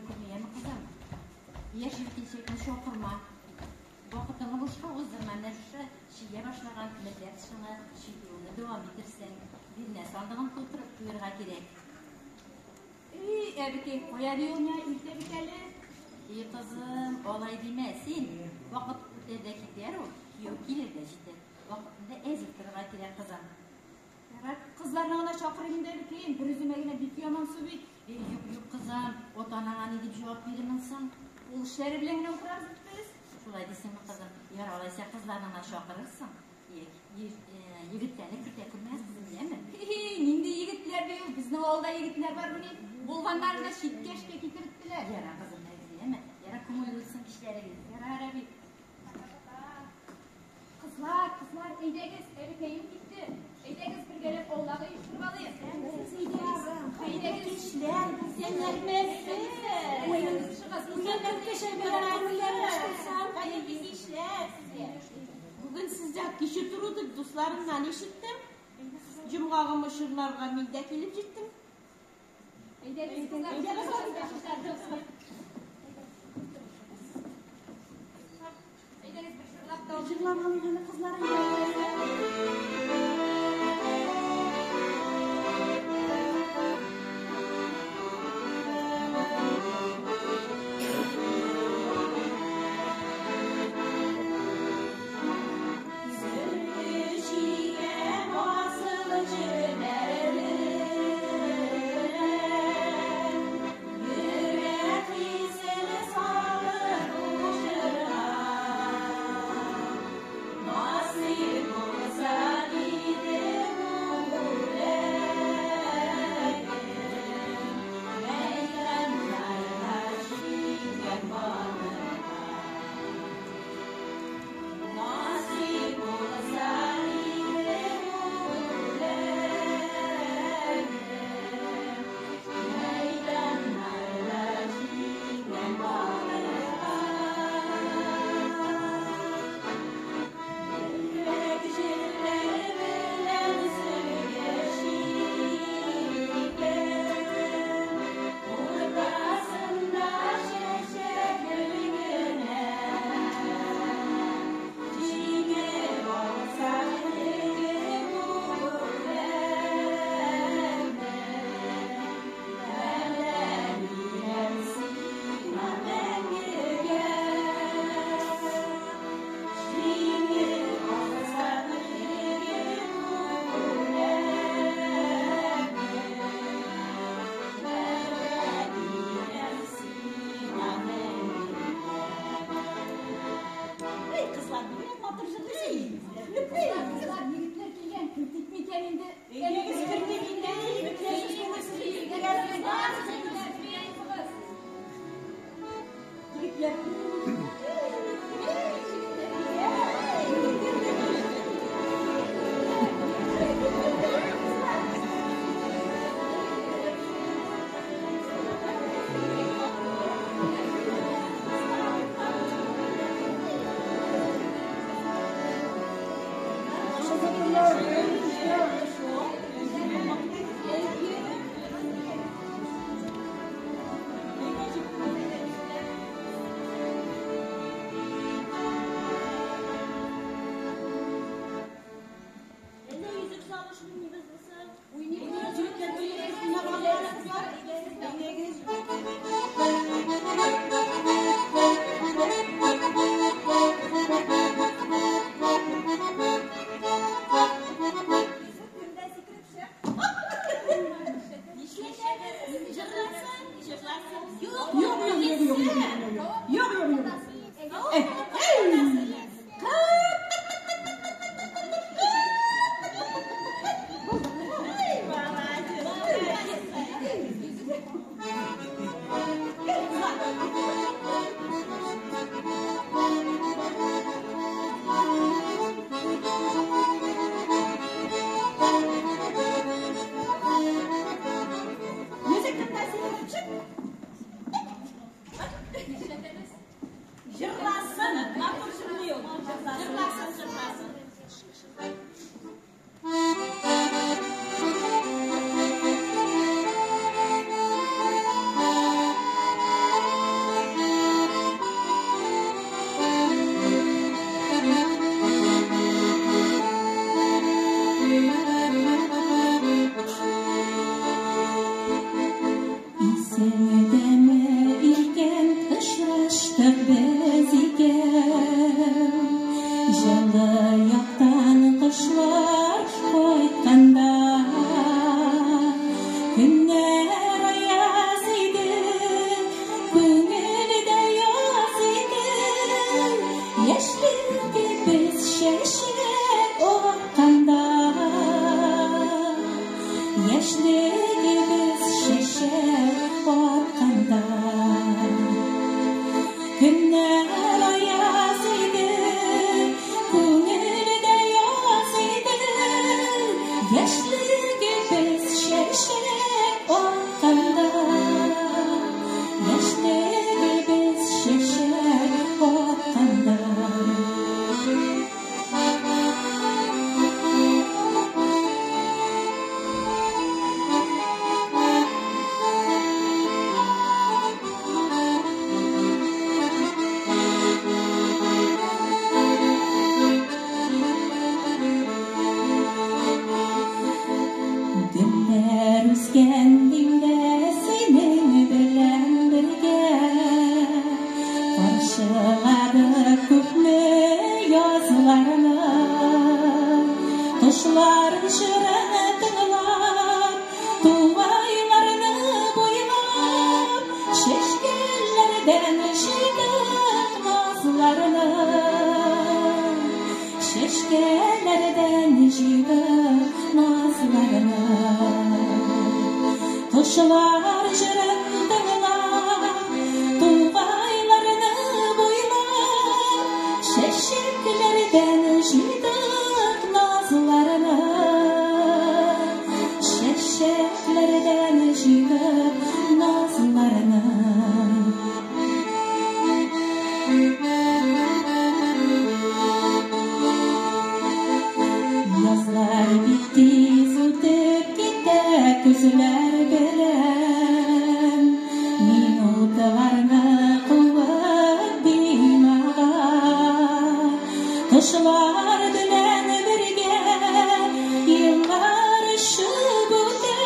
Китә күрмә, яме, кызым. Яшь җилкенчәкне чакырма. Вакытыңны бушка уздырма, менә шушы чигә башлаган мендәр тышыңа чигүеңне дәвам итерсең. Бирнә сандыгын тутырып куерга кирәк. И, әбекәй, кая ди ул миңа иртә бит әле. И, кызым, алай димә син. Вакыт үтәр дә китәр ул, кияү килер дә җитәр. Вакытында әзер торырга кирәк, кызым. Ярар, кызларны гына чакырыйм инде, әбекәем, бер үземә генә бик ямансу бит. И, юк, юк, кызым, ата-анаңа ни дип җавап бирермен соң? Ул эшләре белән генә утырабыз бит без. Шулай дисеңме, кызым? Ярар, алайса кызларны гына чакырырсың. Егетләрне кертә күрмәс, кызым, яме? Хи-хи, нинди егетләр ди ул? Безнең авылда егетләр бармыни? Булганнарын да читкә эшкә китерттеләр. Ярар, кызым, яме? Ярар, күңелле үтсен кичләрегез. Ярар, әби. Кызлар, кызлар, әйдәгез, әбекәем китте. Әйдәгез, бергәләп аулак оештырып алыйк. Әйдәгез. Кичләр, Хәерле кичләр сезгә. Бүген сездә кичү тору дип дусларымнан ишеттем. Җомгагым очырларга мин дә килеп җиттем. Әйдәгез, кызлар. Әйдәгез, бер җырлап та алыйк. Җырлап алыйк әле, кызлар. Nasip olsa чәчәк атканда, яшьлегебез чәчәк атканда. Көннәр аяз иде, күңелдә яз иде, яшьлегебез чәчәк атканда, яшьлегебез чәчәк атканда. Гөлләр үскән диңдә синең белән бергә, каршыладык күпме язларны. Кошлар җырын тыңлап, тугайларны буйлап, чәчкәләрдән җыйдык назларны. Чәчкәләрдән җыйдык назларны. Кошлар җырын тыңлап, тугайларны буйлап, чәчәкләрдән җыйдык назларны. Чәчәкләрдән җыйдык назларны. Язлар бик тиз үтеп китә көзләр белән, минутларны куып бинага. Кошлар белән бергә еллар очып үтә,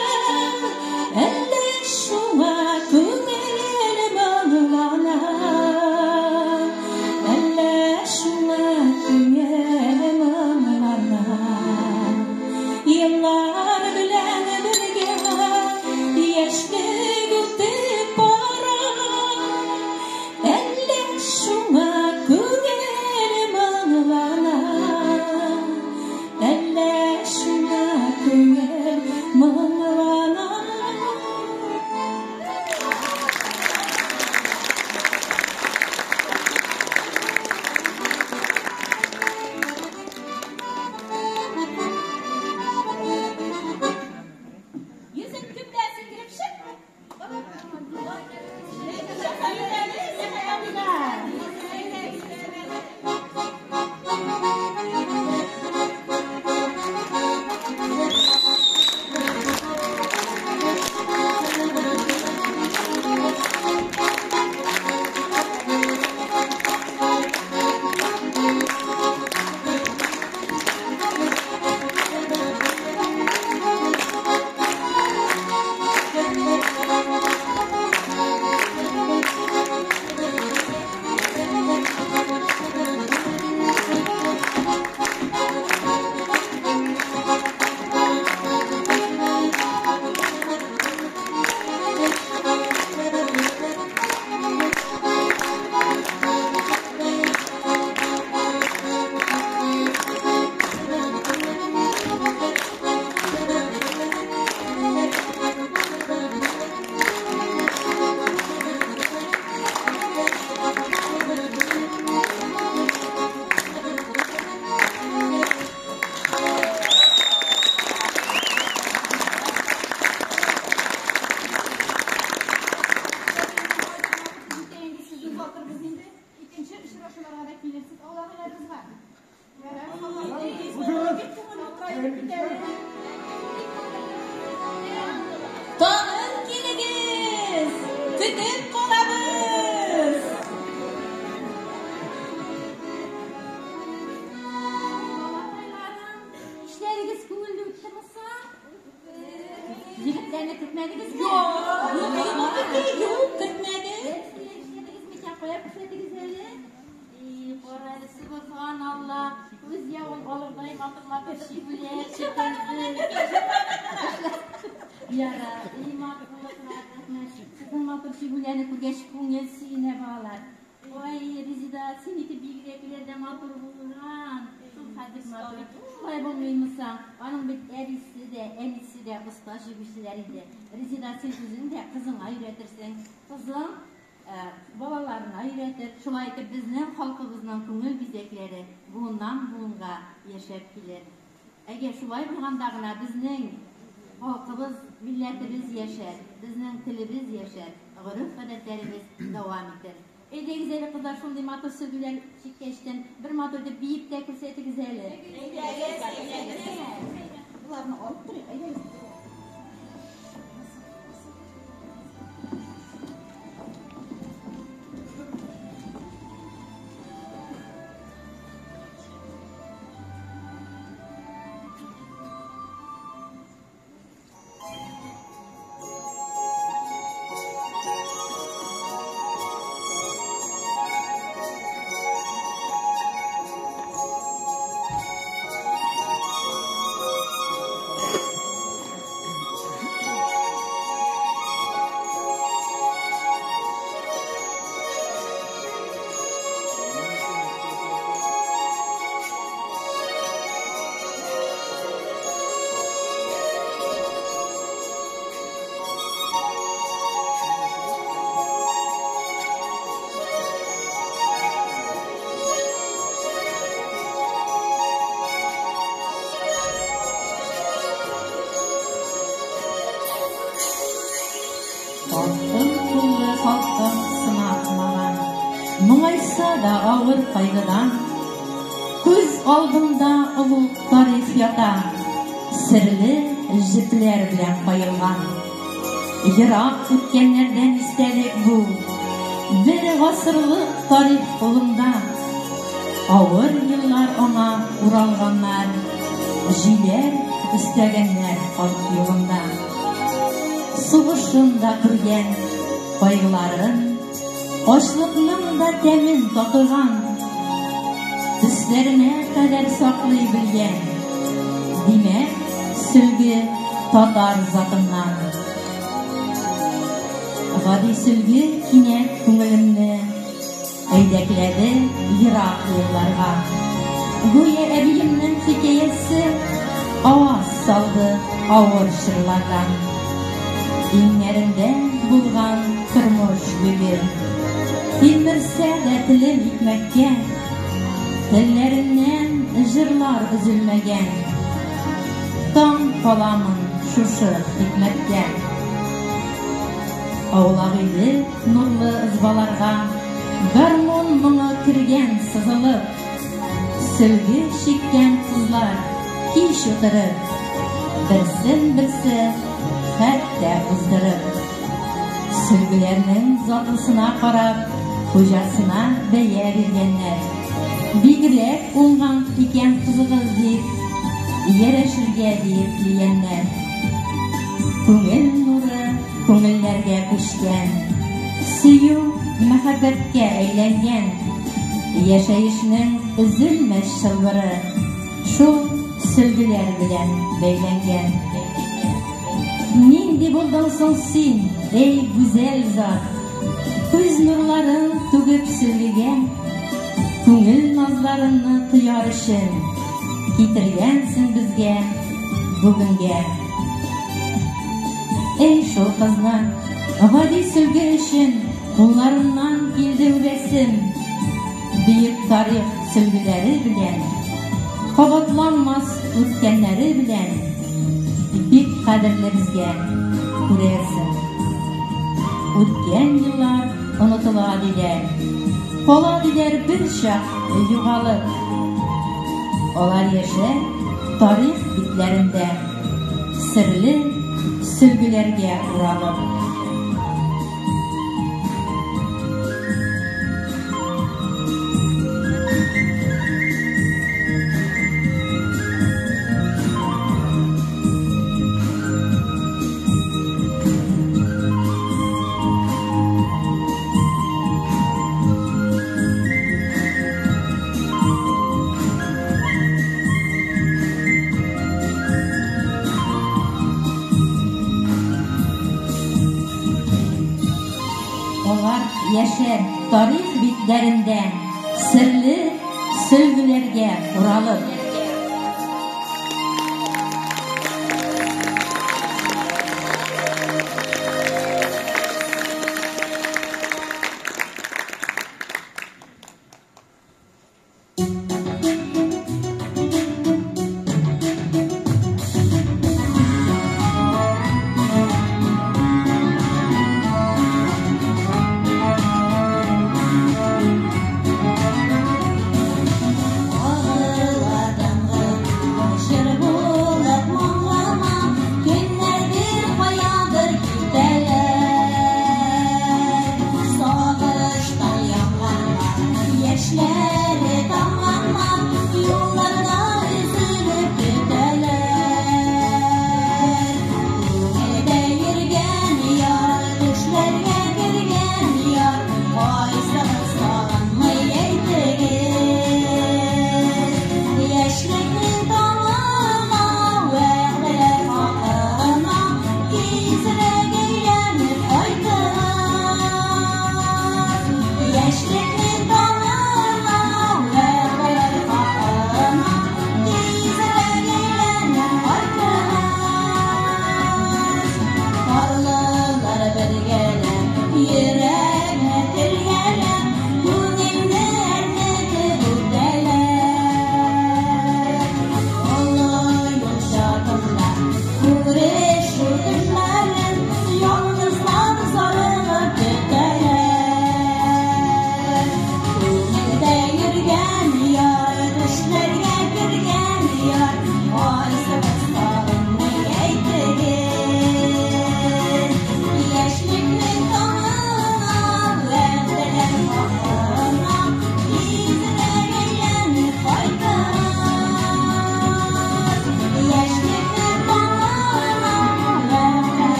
әллә шуңа күңел моңлана, әллә шуңа күңел моңлана. Еллар белән бергә яшьлек үтеп бара, әллә шуңа күңел моңлана, әллә шуңа күңел моңлана. Йөзен кемдә синдереп чык? Җитә инде сезне озатырбыз инде. Икенче очрашуларга да килерсез аулагыйларыбызга. Тагын килегез, көтеп калабыз. Балакайларым, эшләрегез күңелле үттеме соң? Егетләрне кертмәдегезме? Юк, юк, юк, кертмәдек. Эшләдегез микән? Кая эшләдегез әле? И, кара әле, субханалла. Үз явын алырдай матур-матур чигүләр чигелде. Яра, и матурлыклар. Сезнең матур чигүләрне күргәч күңел сөенә балалар. Ой, Резида, синеке бигрәкләр дә матур булган. Бик матур. Шулай булмыймы соң? Аның бит әбисе дә, әнисе дә оста чигүчеләр иде. Резеда, син үзең дә кызыңа өйрәтерсең. Кызың балаларына өйрәтер. Шулай итеп, безнең халкыбызның күңел бизәкләре буыннан буынга яшәп килер. Әгәр шулай булганда гына безнең халкыбыз, милләтебез яшәр, безнең телебез яшәр, гореф-гадәтләребез дәвам итер. Әйдәгез әле, кызлар, шундый матур сөлгеләр чиккәчтен, бер матур итеп биеп тә күрсәтегез әле. Әйдәгез, әйдәгез. Боларны алып торыйк, әйдәгез. Алтын куллы халкым сынатмаган, Моңайса да авыр кайгыдан. Күз алдымда олуг тарих ята, Серле җепләр белән каелган. Ерак үткәннәрдән истәлек бу, Бер гасырлык тарих кулымда. Авыр еллар аңа уралганнар, Җиләр өстәгәннәр халык юлында. Сугышын да күргән, кайгыларын, ачлыкның да тәмен татыган, төсләренә кадәр саклый белгән. Димәк, сөлге татар затыннан. Гади сөлге кинәт күңелемне әйдәкләде ерак елларга. Гүя әбиемнең хикәясе аваз салды авыр чорлардан. Иңнәрендә булган тормыш йөге. Тилмерсә дә телем икмәккә, телләреннән җырлар өзелмәгән. Таң каламын шушы хикмәткә. Аулак өйле нурлы ызбаларга гармун моңы кергән сызылып, сөлге чиккән кызлар кич утырып, берсен-берсе хәтта уздырып. Сөлгеләрнең затлысына карап, хуҗасына бәя биргәннәр. Бигрәк уңган икән кызыгыз дип, ярәшергә диеп килгәннәр. Күңел нуры күңелләргә күчкән, сөю мәхәббәткә әйләнгән. Яшәешнең өзелмәс чылбыры шул сөлгеләр белән бәйләнгән. Нинди булдың соң син, эй гүзәл зат? Күз нурларын түгеп сөлгегә, күңел назларыңны тояр өчен китергәнсең безгә бүгенгә. Эй шул кызны, гади сөлге өчен кулларыннан килде үбәсем. Бөек тарих сөлгеләре белән, кабатланмас үткәннәре белән бик кадерле безгә, күрәсең. Үткән еллар онытыла диләр, кала диләр бер чак югалып. Алар яшәр тарих битләрендә, серле сөлгеләргә уралып. Алар яшәр тарих битләрендә, серле сөлгеләргә уралып.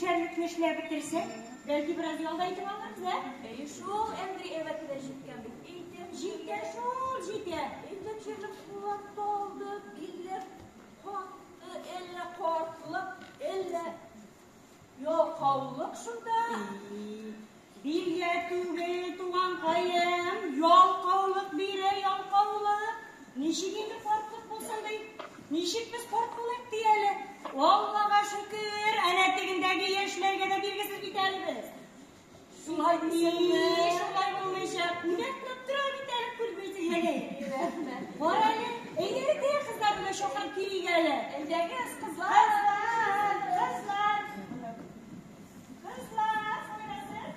Кишәрлекне эшләп бетерсәк, бәлки бераз ял да итеп алырбыз, ә? Әйе шул, Әндри әйбәт кенә җиткән бит. Әйтәм, Җитә шул, җитә. Әйтәм, җирлек куллар талды, билләр катты, әллә картлык, әллә ялкаулык шунда. Билгә түгел, туганкаем, ялкаулык бирә, ялкаулык. Ничек инде картлык булсын ди? Ничек без карт булыйк ди әле? Аллага шөкер, әнә тегендәге яшьләргә дә биргесез бит әле без. Шулай дисеңме? Шулай булмыйча, уйнатлап тора бит әле күрмисең әле. Рәхмәт. Бар әле, әйдә, кызлар белән чакырып килик әле. Әйдәгез, кызлар. Кызлар, кызлар. Кызлар, сәләмәтсез?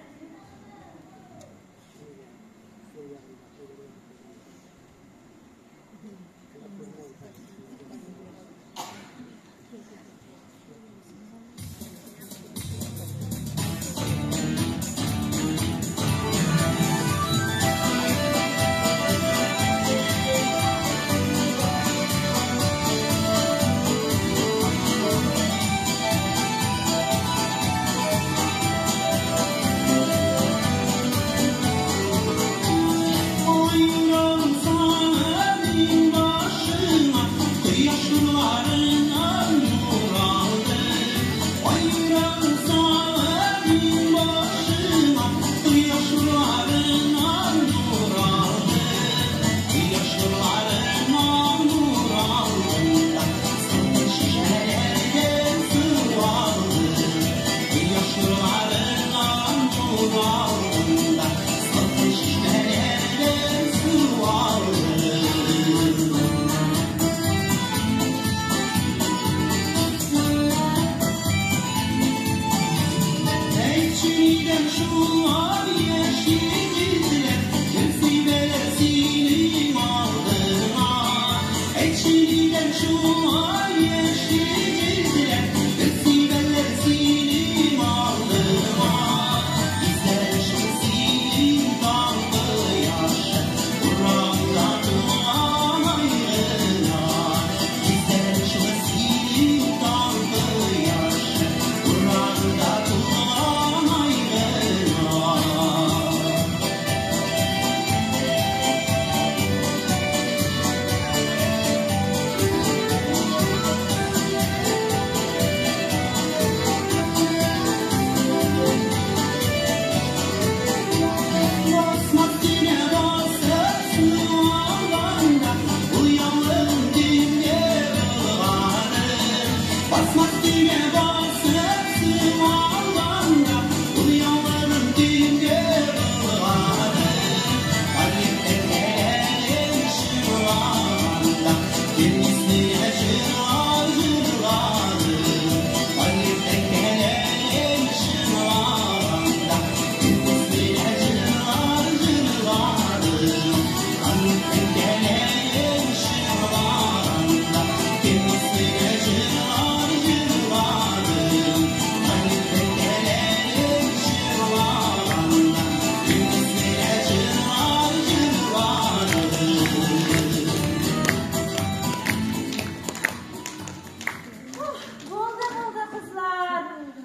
Булды, булды, кызлар.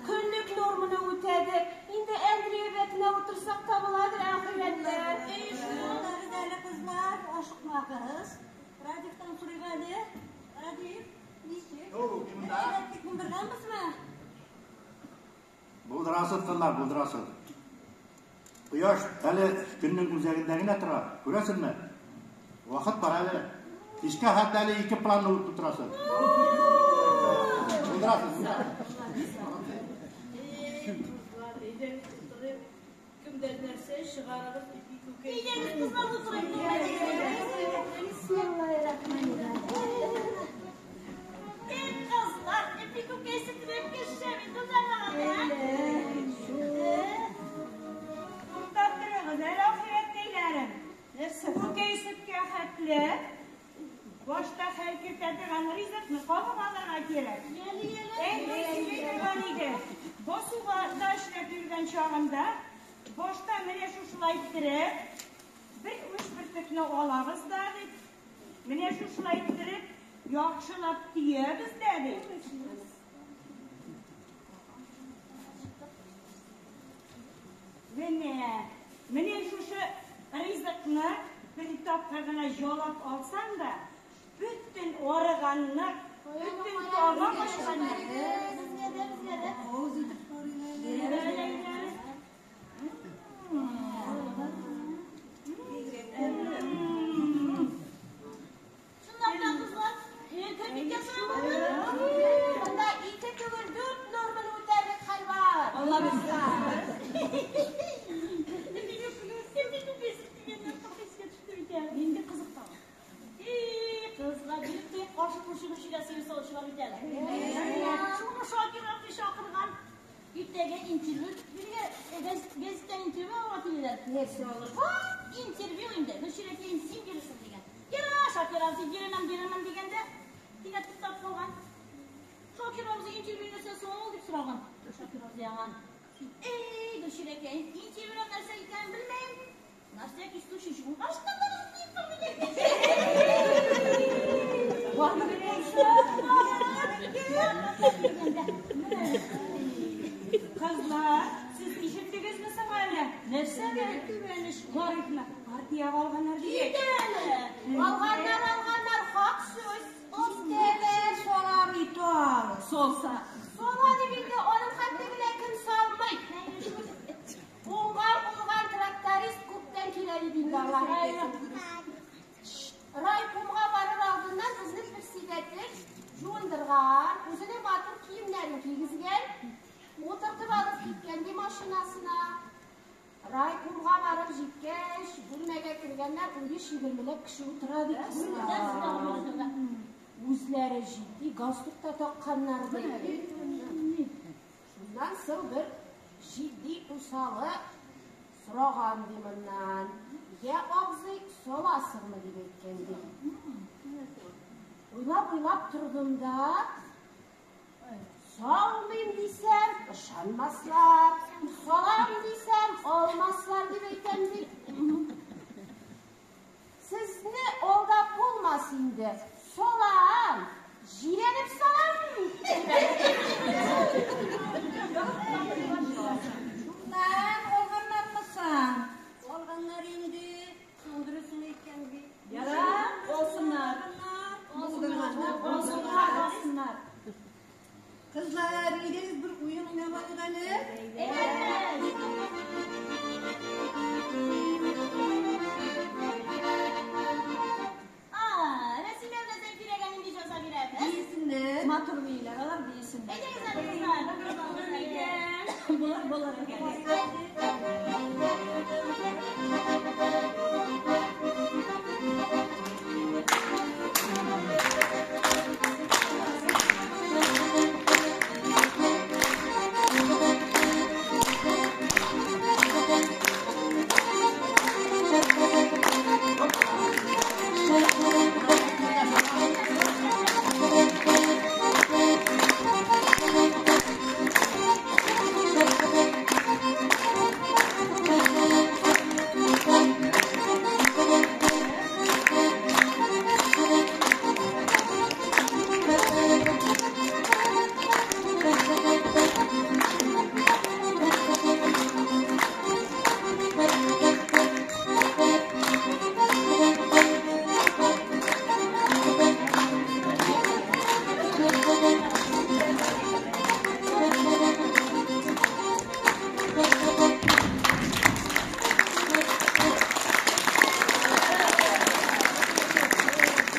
Көнлек норманы үтәдек. Инде Әндри әйбәтенә утырсак та буладыр, ахирәтләр. Туктагыз әле, кызлар, ашыкмагыз. Радифтан сорыйк әле. Радиф, ничек? О, мин монда. Әйбәтлек булдырганбызмы? Булдырасыз, кызлар, булдырасыз. Кояш әле көннең үзәгендә генә тора. Күрәсезме? Вакыт бар әле. Кичкә хәтле әле ике планны тутырасыз. Булдырасыз, булдырасыз. Кызлар, әйдәгез утырыйк. Кемдән нәрсә чыгарыгыз, ипи күкәй. Әйдәгез, кызлар, утырыйк. Бисмиллаһир-рахманир-рахим. Эй, кызлар, ипи күкәй сөтенә кеше бит узармаган, ә? Туктап торыгыз әле, ахирәткәйләрем. Нәрсә? Күкәй сөткә хәтле башта хәл кертә торган ризыкны кабып алырга кирәк. Әндри сөйли торган иде. Басуга да эшләп йөргән чагында башта менә шушылай иттереп, бер уч бөртекне алабыз да дип, менә шушылай иттереп, яхшылап төябез дә дип. Менә, менә шушы ризыкны бер тапкыр гына ялап алсаң да, бөтен арыганлык, бөтен тамак ачканлык. Безгә дә, безгә дә. Авыз итеп карыйк әле. Чынлап та, кызлар, кем икән соң бу? Монда ике түгел, дүрт норманы үтәрлек хәл бар. Алла бирсә. Нинди кызык тагы? Кызлар, бик тә каршы күрше күршегә сыер савучылар бит әле. Шуны Шакир абзый чакырган. Иртәгә интервью бирергә, гәзиттән интервью алырга киләләр. Нәрсә алыр? Интервью инде. Гөлчирәкәем, син бирерсең дигән. Яра, Шакир абзый, бирәм, бирәм дигәндә, кинәт туктап калган. Шакир абзый интервью нәрсә соң ул дип сораган. Шакир абзый аңа: "Эй, Гөлчирәкәем, интервью нәрсә икәнен белмим. На всякий случай жуынгач та дип тор дигән. Кызлар, сез ишеттегезме соң әле? Нәрсә? Түбән оч Гарифны партиягә алганнар дигән. Китә әле. Алганнар, алганнар, хак сүз. Өстәлә сала бит ул. Солса. Сала дип инде аның хәтле генә кем салмый. Уңган, уңган тракторист күптән килә дип инде алар. Райкомга барыр алдыннан безне председатель жуындырган, үзенең матур киемнәрен кигезгән, утыртып алып киткән ди машинасына. Райкомга барып җиткәч, бүлмәгә кергәннәр 15-20ләп кеше утыра ди кызлар. Үзләре җитди галстук та такканнар ди. Шуннан соң бер җитди усалы сораган ди моннан. Я абзый, саласыңмы дип әйткән ди. Уйлап-уйлап тордым да, салмыйм дисәм, ышанмаслар, салам дисәм, алмаслар дип әйтәм ди. Сезне алдап булмас инде. Салам, җирәнеп салам. Шуннан алганнармы соң? Алганнар инде. Соң дөресен әйткән бит. Яра, алсыннар. Булдырганнар. Алсыннар, алсыннар. Кызлар, әйдәгез бер уен уйнап алыйк әле. Рәсимә белән Зәнфирәгә нинди җәза бирәбез? Биесеннәр. Матур бииләр, алар биесеннәр. Әйдәгез әле, кызлар. Булыр, булыр икән.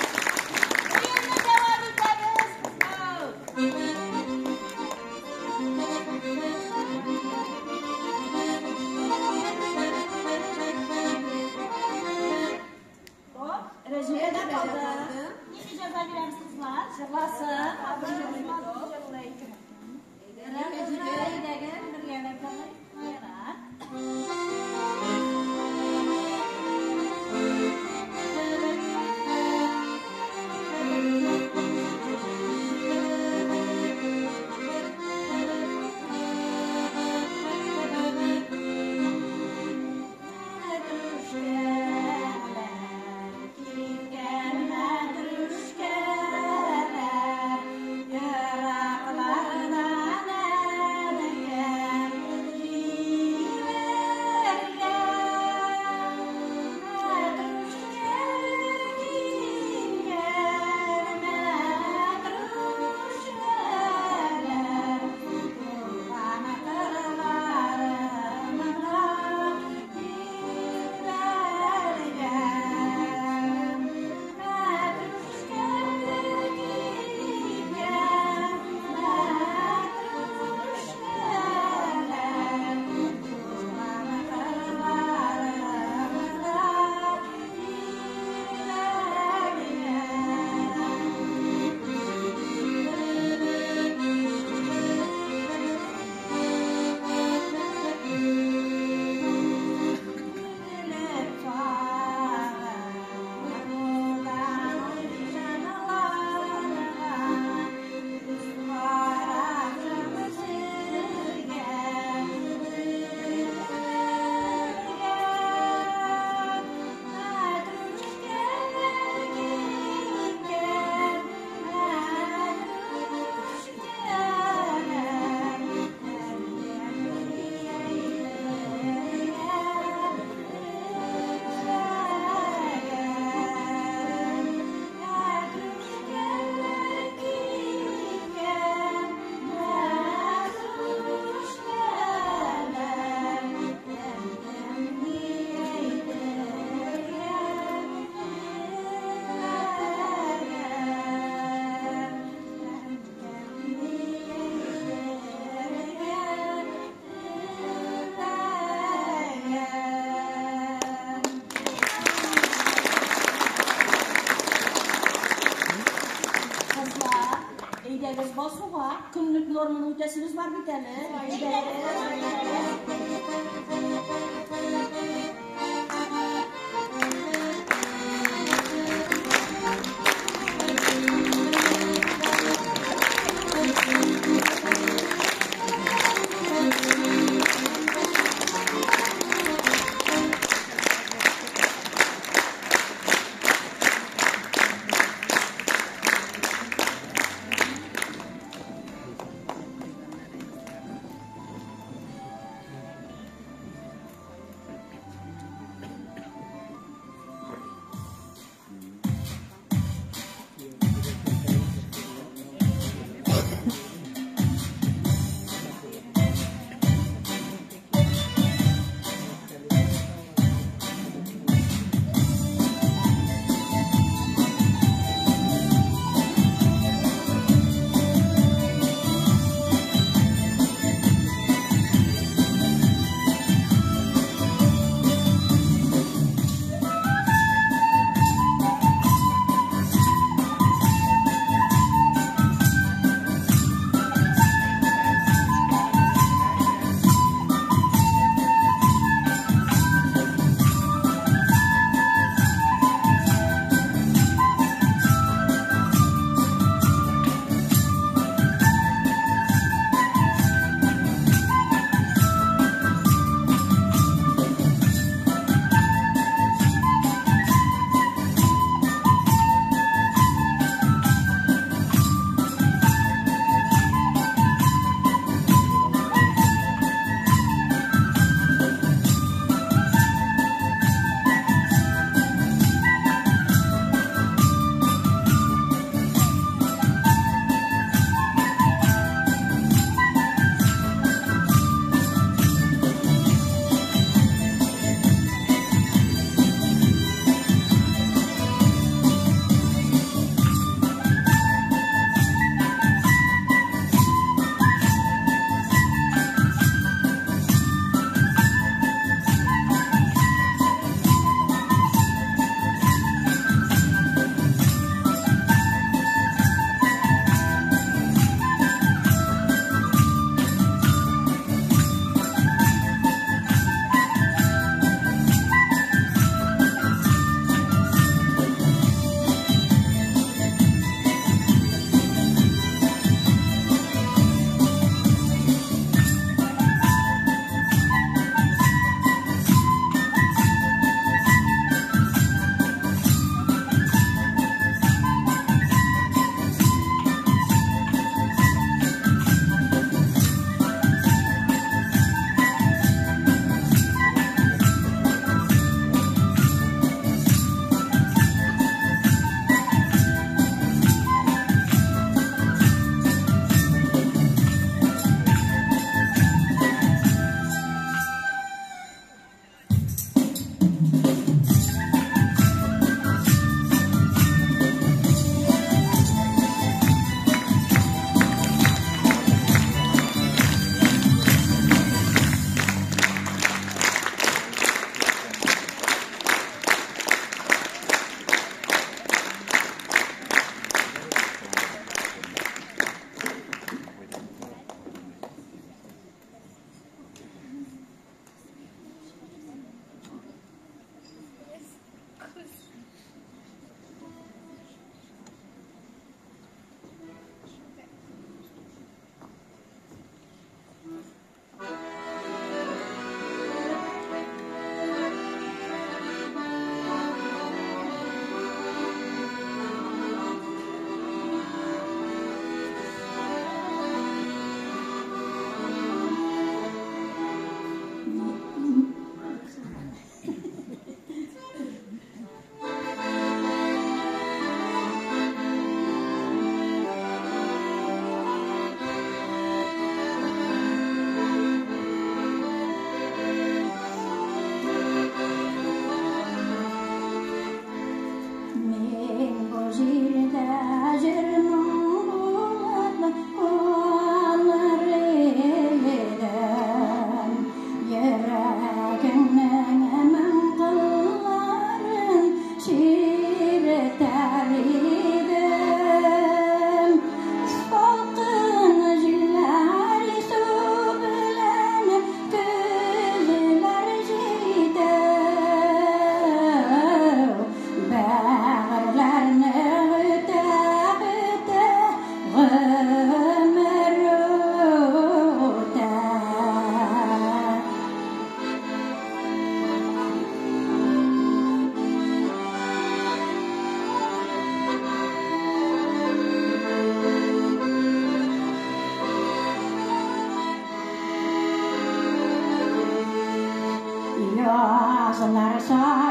Уенны дәвам итәбез, кызлар. Hop, Рәҗибә дә калды. Нинди җәза бирәбез, кызлар? Җырласын. Рәҗибә, әйдәгез, бергәләп җырлыйк. Ярар. Мәтрүшкәләр, киткән мәтрүшкәләр, ераклардан әнкәм килә. Көнлек норманы үтәсебез бар бит әле.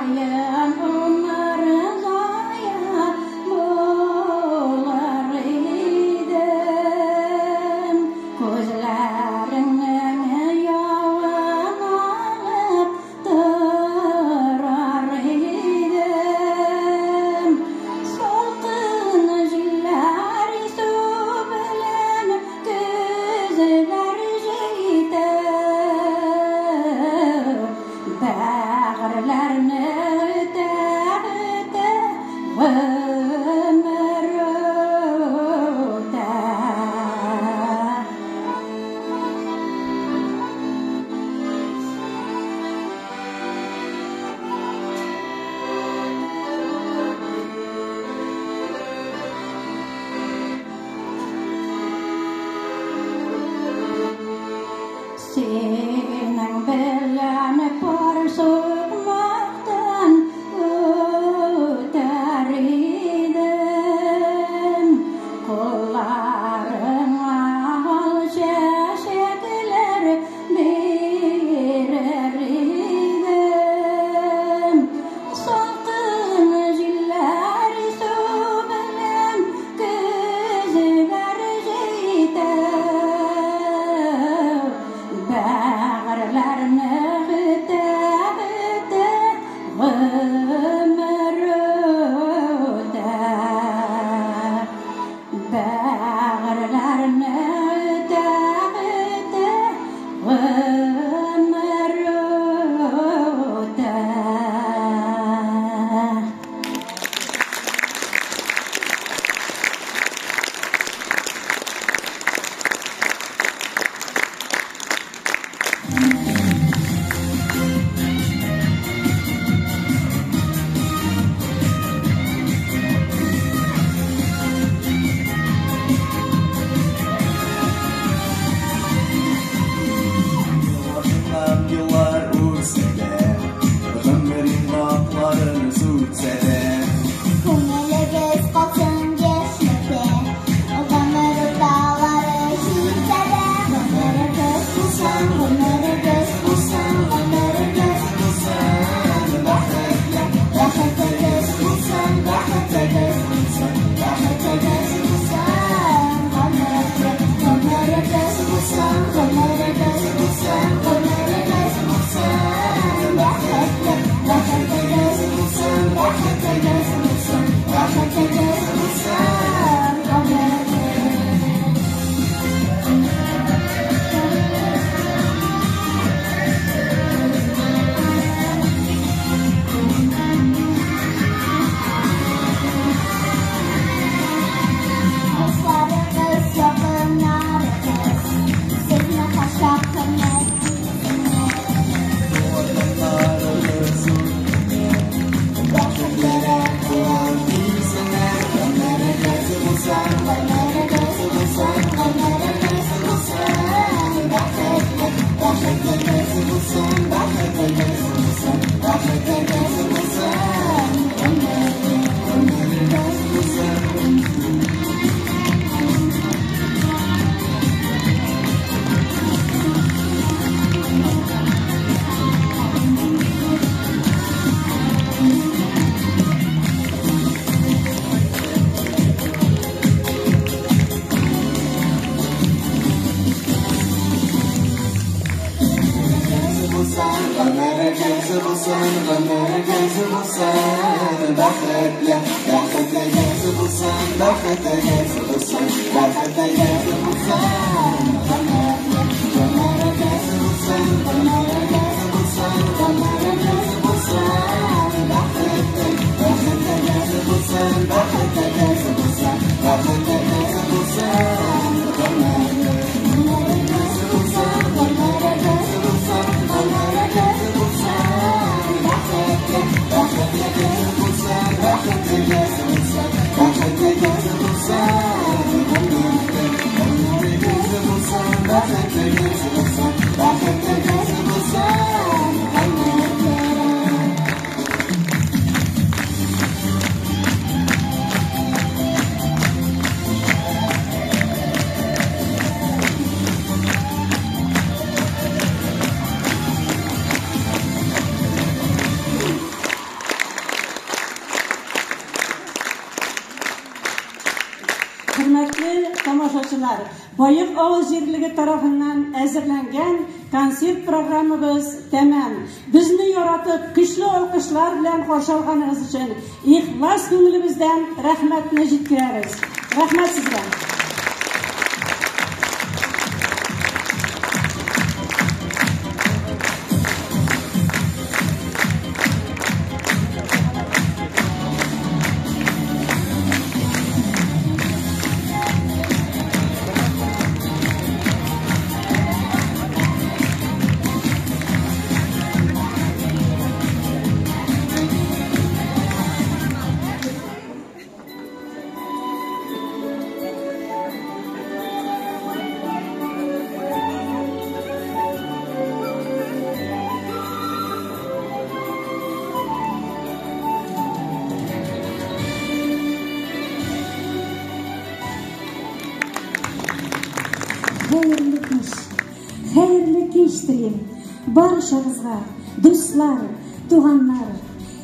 Саен умырзая булыр идем. Күзләреңнең явын алып торар идем. Салкын җилләр исү белән көзләр җитә. Бәгырьләрне үтә-үтә гомер үтә. Синең белән пар сукмактан үтәр идем. Кулларыңа ал чәчәкләр бирер идем. Салкын җилләр исү белән көзләр җитә. Бәгырьләрне үтә-үтә гомер үтә. Бәгырьләрне үтә-үтә гомер үтә. Артыннан еллар үтсә дә, гомер йомгакларын сүтсә дә. Күңелегез калсын яшьлектә, гомер урталары җитсә дә. Гомерегез булсын, гомерегез булсын, гомерегез булсын. Бәхетле, бәхетегез булсын, бәхетегез булсын, бәхетегез булсын. Гомерле, гомерегез булсын, гомерегез булсын, гомерегез булсын. Бәхетле, бәхетегез булсын, бәхетегез булсын, бәхетегез булсын. Гомерле. Дусларыгыз, якыннарыгыз сезне һәрчак хөрмәт итсеннәр. Туганнарыгыз үтенә, Бәхетлерәк куллар бирсеннәр. Гомерегез булсын, гомерегез булсын, гомерегез булсын. Бәхетле, бәхетегез булсын, бәхетегез булсын, бәхетегез булсын. Гомерле, гомерегез булсын. Гомерегез булсын, гомерегез булсын. Бәхетле, бәхетегез булсын, бәхетегез булсын, бәхетегез булсын. Гомерле, гомерегез булсын, гомерегез булсын, гомерегез булсын. Бәхетле, бәхетегез булсын, бәхетегез булсын, бәхетегез булсын. Гомерле, гомерегез булсын, гомерегез булсын, гомерегез булсын. Бәхетле, бәхетегез булсын, бәхетегез булсын, бәхетегез булсын. Гомерле, Хөрмәтле тамашачылар, Баек авыл җирлеге тарафыннан әзерләнгән концерт программабыз тәмам. Безне яратып, көчле алкышлар белән каршы алганыгыз өчен ихлас күңелебездән рәхмәтне җиткерәбез. Рәхмәт сезгә. Хәерле кич, хәерле кич телим барчагызга, дуслар, туганнар.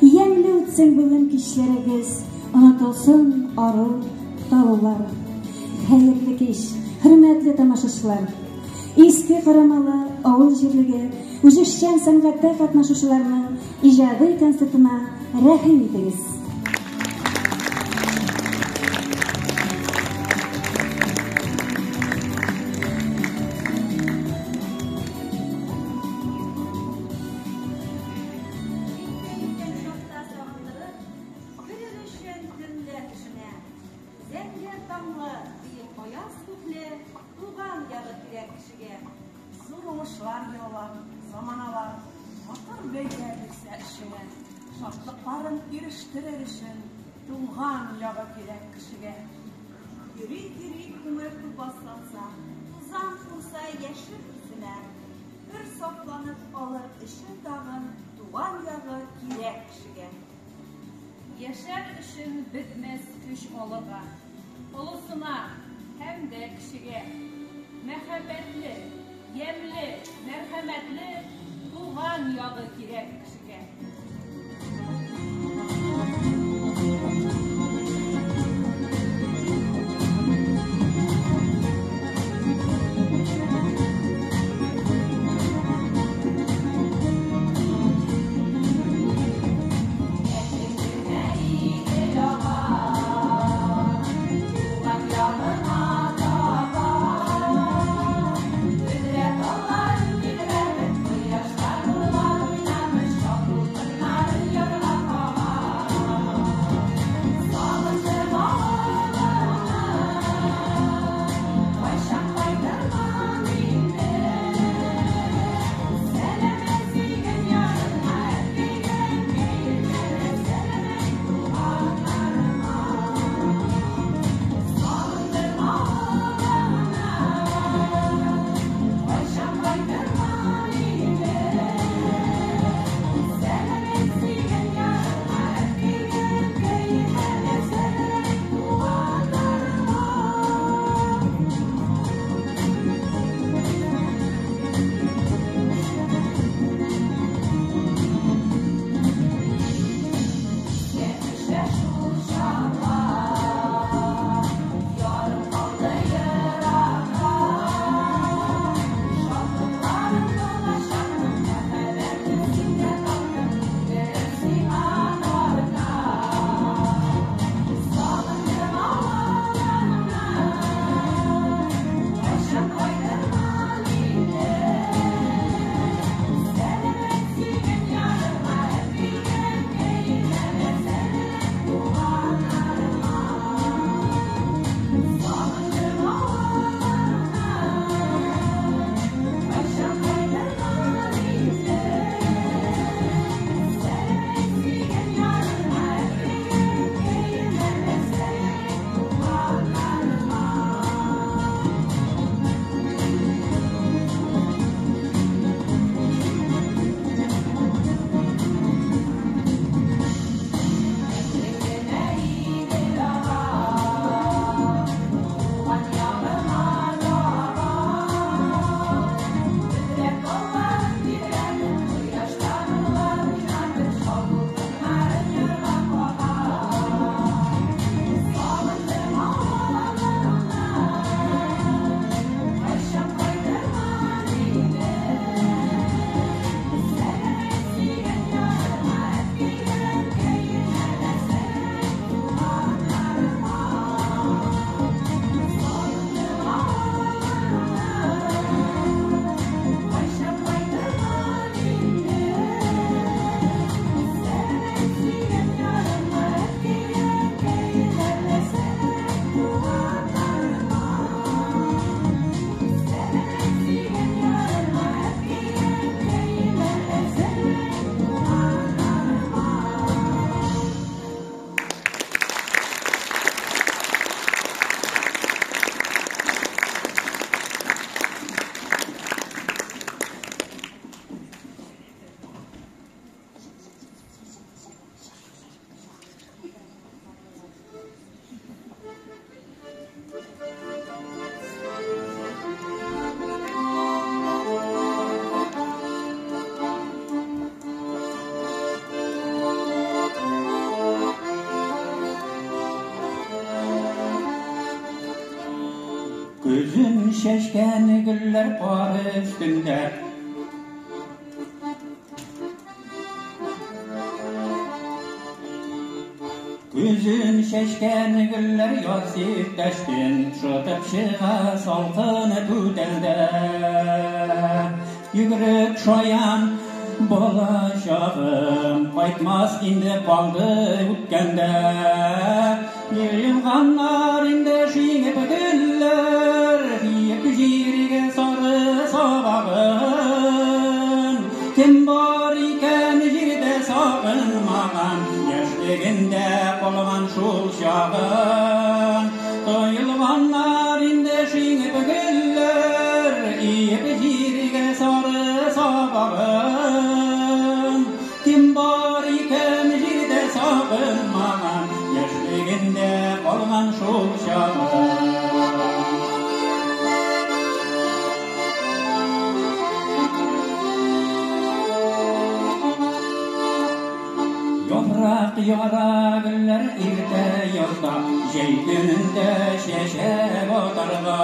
Ямьле үтсен бүген кичләрегез, онытылсын ару, талулар. Хәерле кич, хөрмәтле тамашачылар. Иске Карамалы авыл җирлеге үзешчән сәнгатьтә катнашучыларның иҗади концертына рәхим итегез. Зәңгәр таңлы, биек аяз күкле, туган ягы кирәк кешегә. Зур уңышлар яулап, заманалар матур бәя бирсә эшеңә, шатлыкларын ирештерер өчен туган ягы кирәк кешегә. Йөри-йөри күңел тупасланса, тузан кунса яшел үзенә, бер сафланып алыр өчен тагын туган ягы кирәк кешегә. Яшәр өчен бетмәс көч алырга, олысына һәм дә кечегә. Мәхәббәтле, ямьле, мәрхәмәтле туган ягы кирәк кешегә. Көзен чәчкән гөлләр кар өстендә. Көзен чәчкән гөлләр яз иртәштен шытып чыга салкын түтәлдә. Йөгерек шаян бала чагым кайтмас инде калды үткәндә. Елганнар инде шиңеп гөлләр, иеп җиргә сары сабагын. Кем бар икән җирдә сагынмаган, яшьлегендә калган шул чагын. Тоелганнар инде шиңеп гөлләр, иеп җиргә сары сабагын. Кем бар икән җирдә сагынмаган, яшьлегендә калган шул чагын. Яфрак яра гөлләр иртә язда, җәй көнендә чәчәк атарга.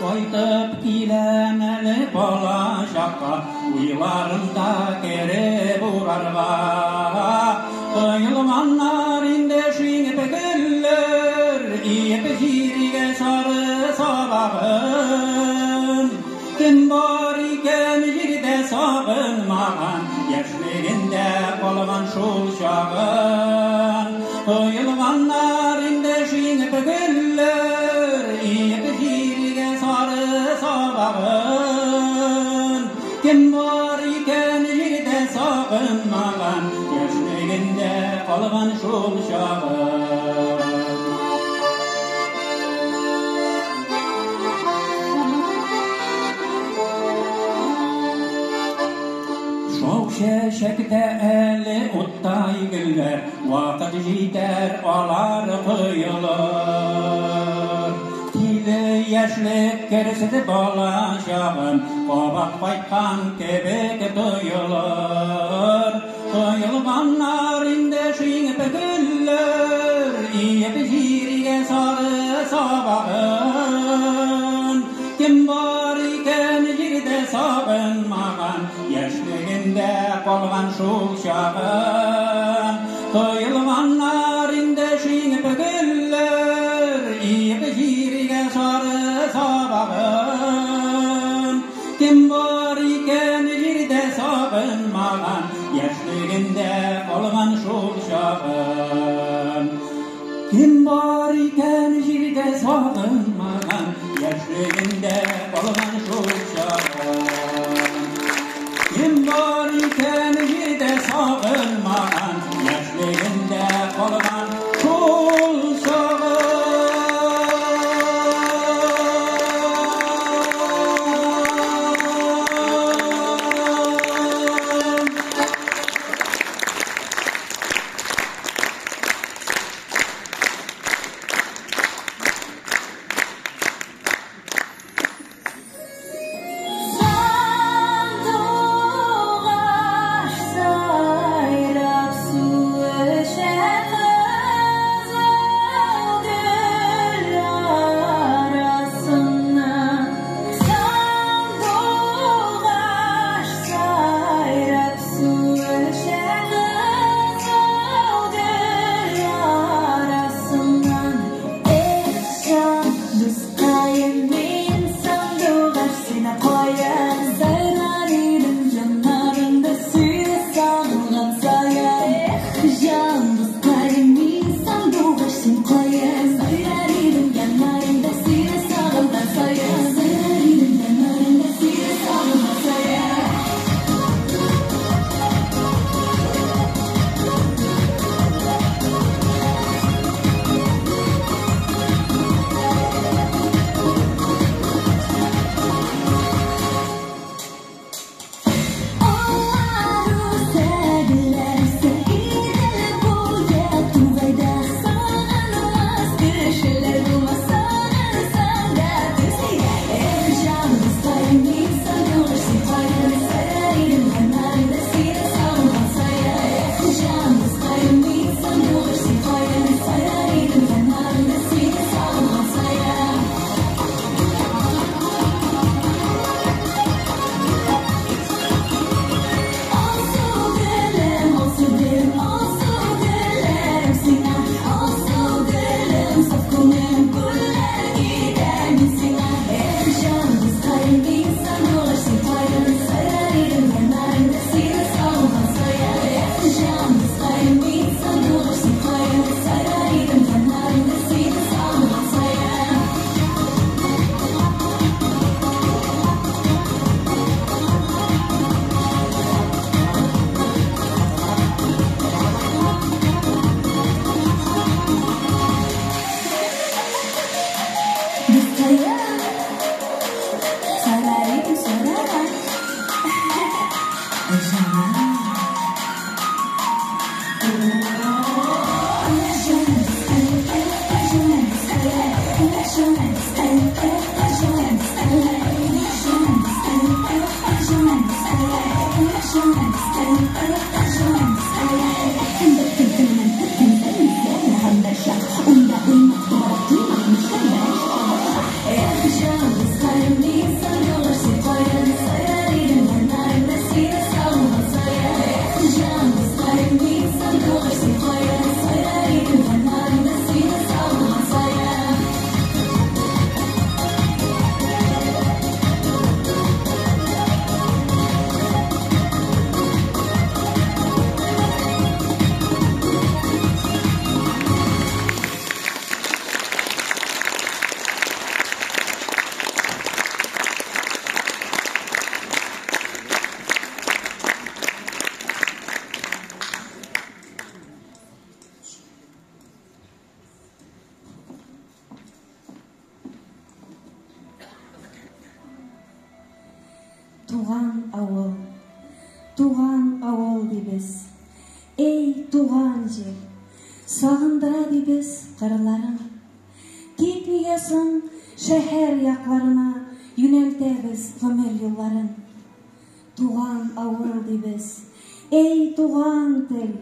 Кайтып киләм әле бала чакка, уйларымда кереп урарга. Коелганнар инде шиңеп гөлләр, иеп җиргә сары сабагын. Кем бар икән җирдә сагынмаган, яшьлегендә калган шул чагын. Коелганнар инде шиңеп гөлләр, иеп җиргә сары сабагын. Кем бар икән җирдә сагынмаган, яшьлегендә калган шул чагын. Шау чәчәктә әле уттай гөлләр, вакыт җитәр алар коелыр. Тиле яшьлек керсез бала чагым, кабат кайткан кебек тоелыр. Коелганнар инде шиңеп гөлләр, иеп җиргә сары сабагын. Кем бар икән җирдә сагынмаган, яшьлегендә калган шул чагын. Коелганнар инде шиңеп гөлләр, иеп җиргә сары сабагын. Кем бар икән җирдә сагынмаган, яшьлегендә калган шул чагын. Кем бар икән җирдә сагынмаган, яшьлегендә калган шул чагын. Кем бар икән җирдә сагынмаган, яшьлегендә калган шул чагын. Туган авыл, туган авыл дибез. Эй, туган җир, сагындыра дибез кырларың. Тик нигә соң шәһәр якларына юнәлтәбез гомер юлларын? Туган авыл дибез. Эй, туган тел,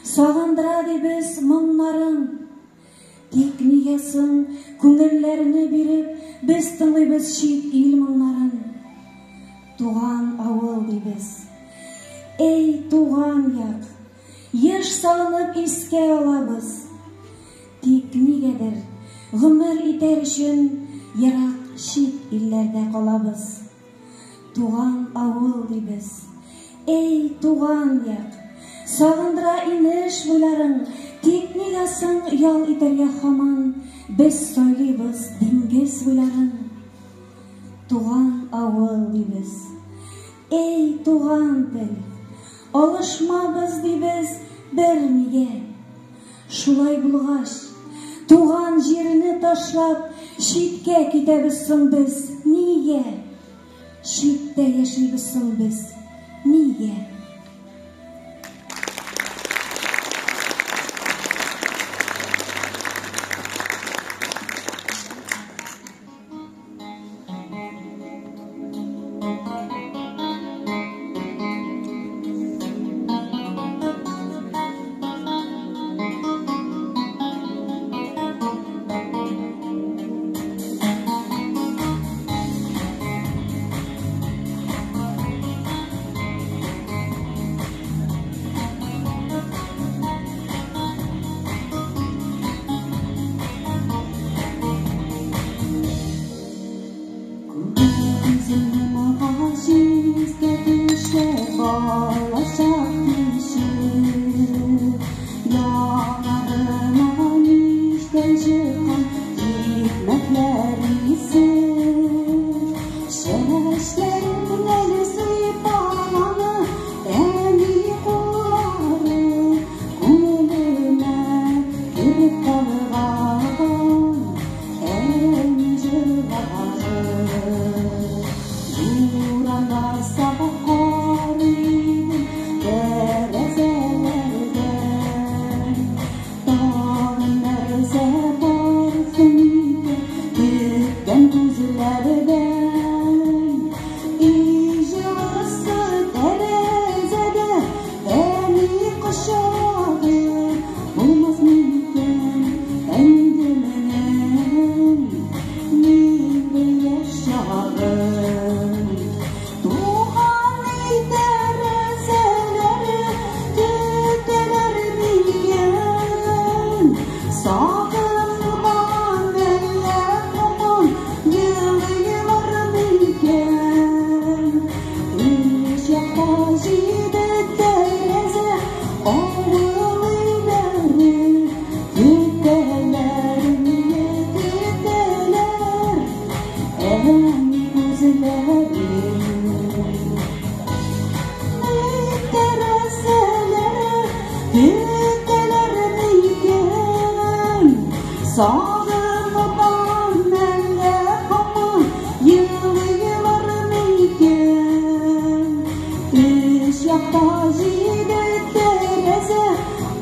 сагындыра дибез моңнарың. Тик нигә соң күңелләрне биреп без тыңлыйбыз чит ил моңнарын? Туган авыл дибез. Эй, туган як, еш сагынып искә алабыз. Тик нигәдер гомер итәр өчен ерак чит илләрдә калабыз. Туган авыл дибез. Эй, туган як, сагындыра инеш буйларың. Тик нигә соң ял итәргә һаман без сайлыйбыз диңгез буйларын? Туган авыл дибез. Эй, туган тел, алышмабыз дибез бер нигә. Шулай булгач, туган җирне ташлап, читкә китәбез соң без нигә? Читтә яшибез соң без нигә?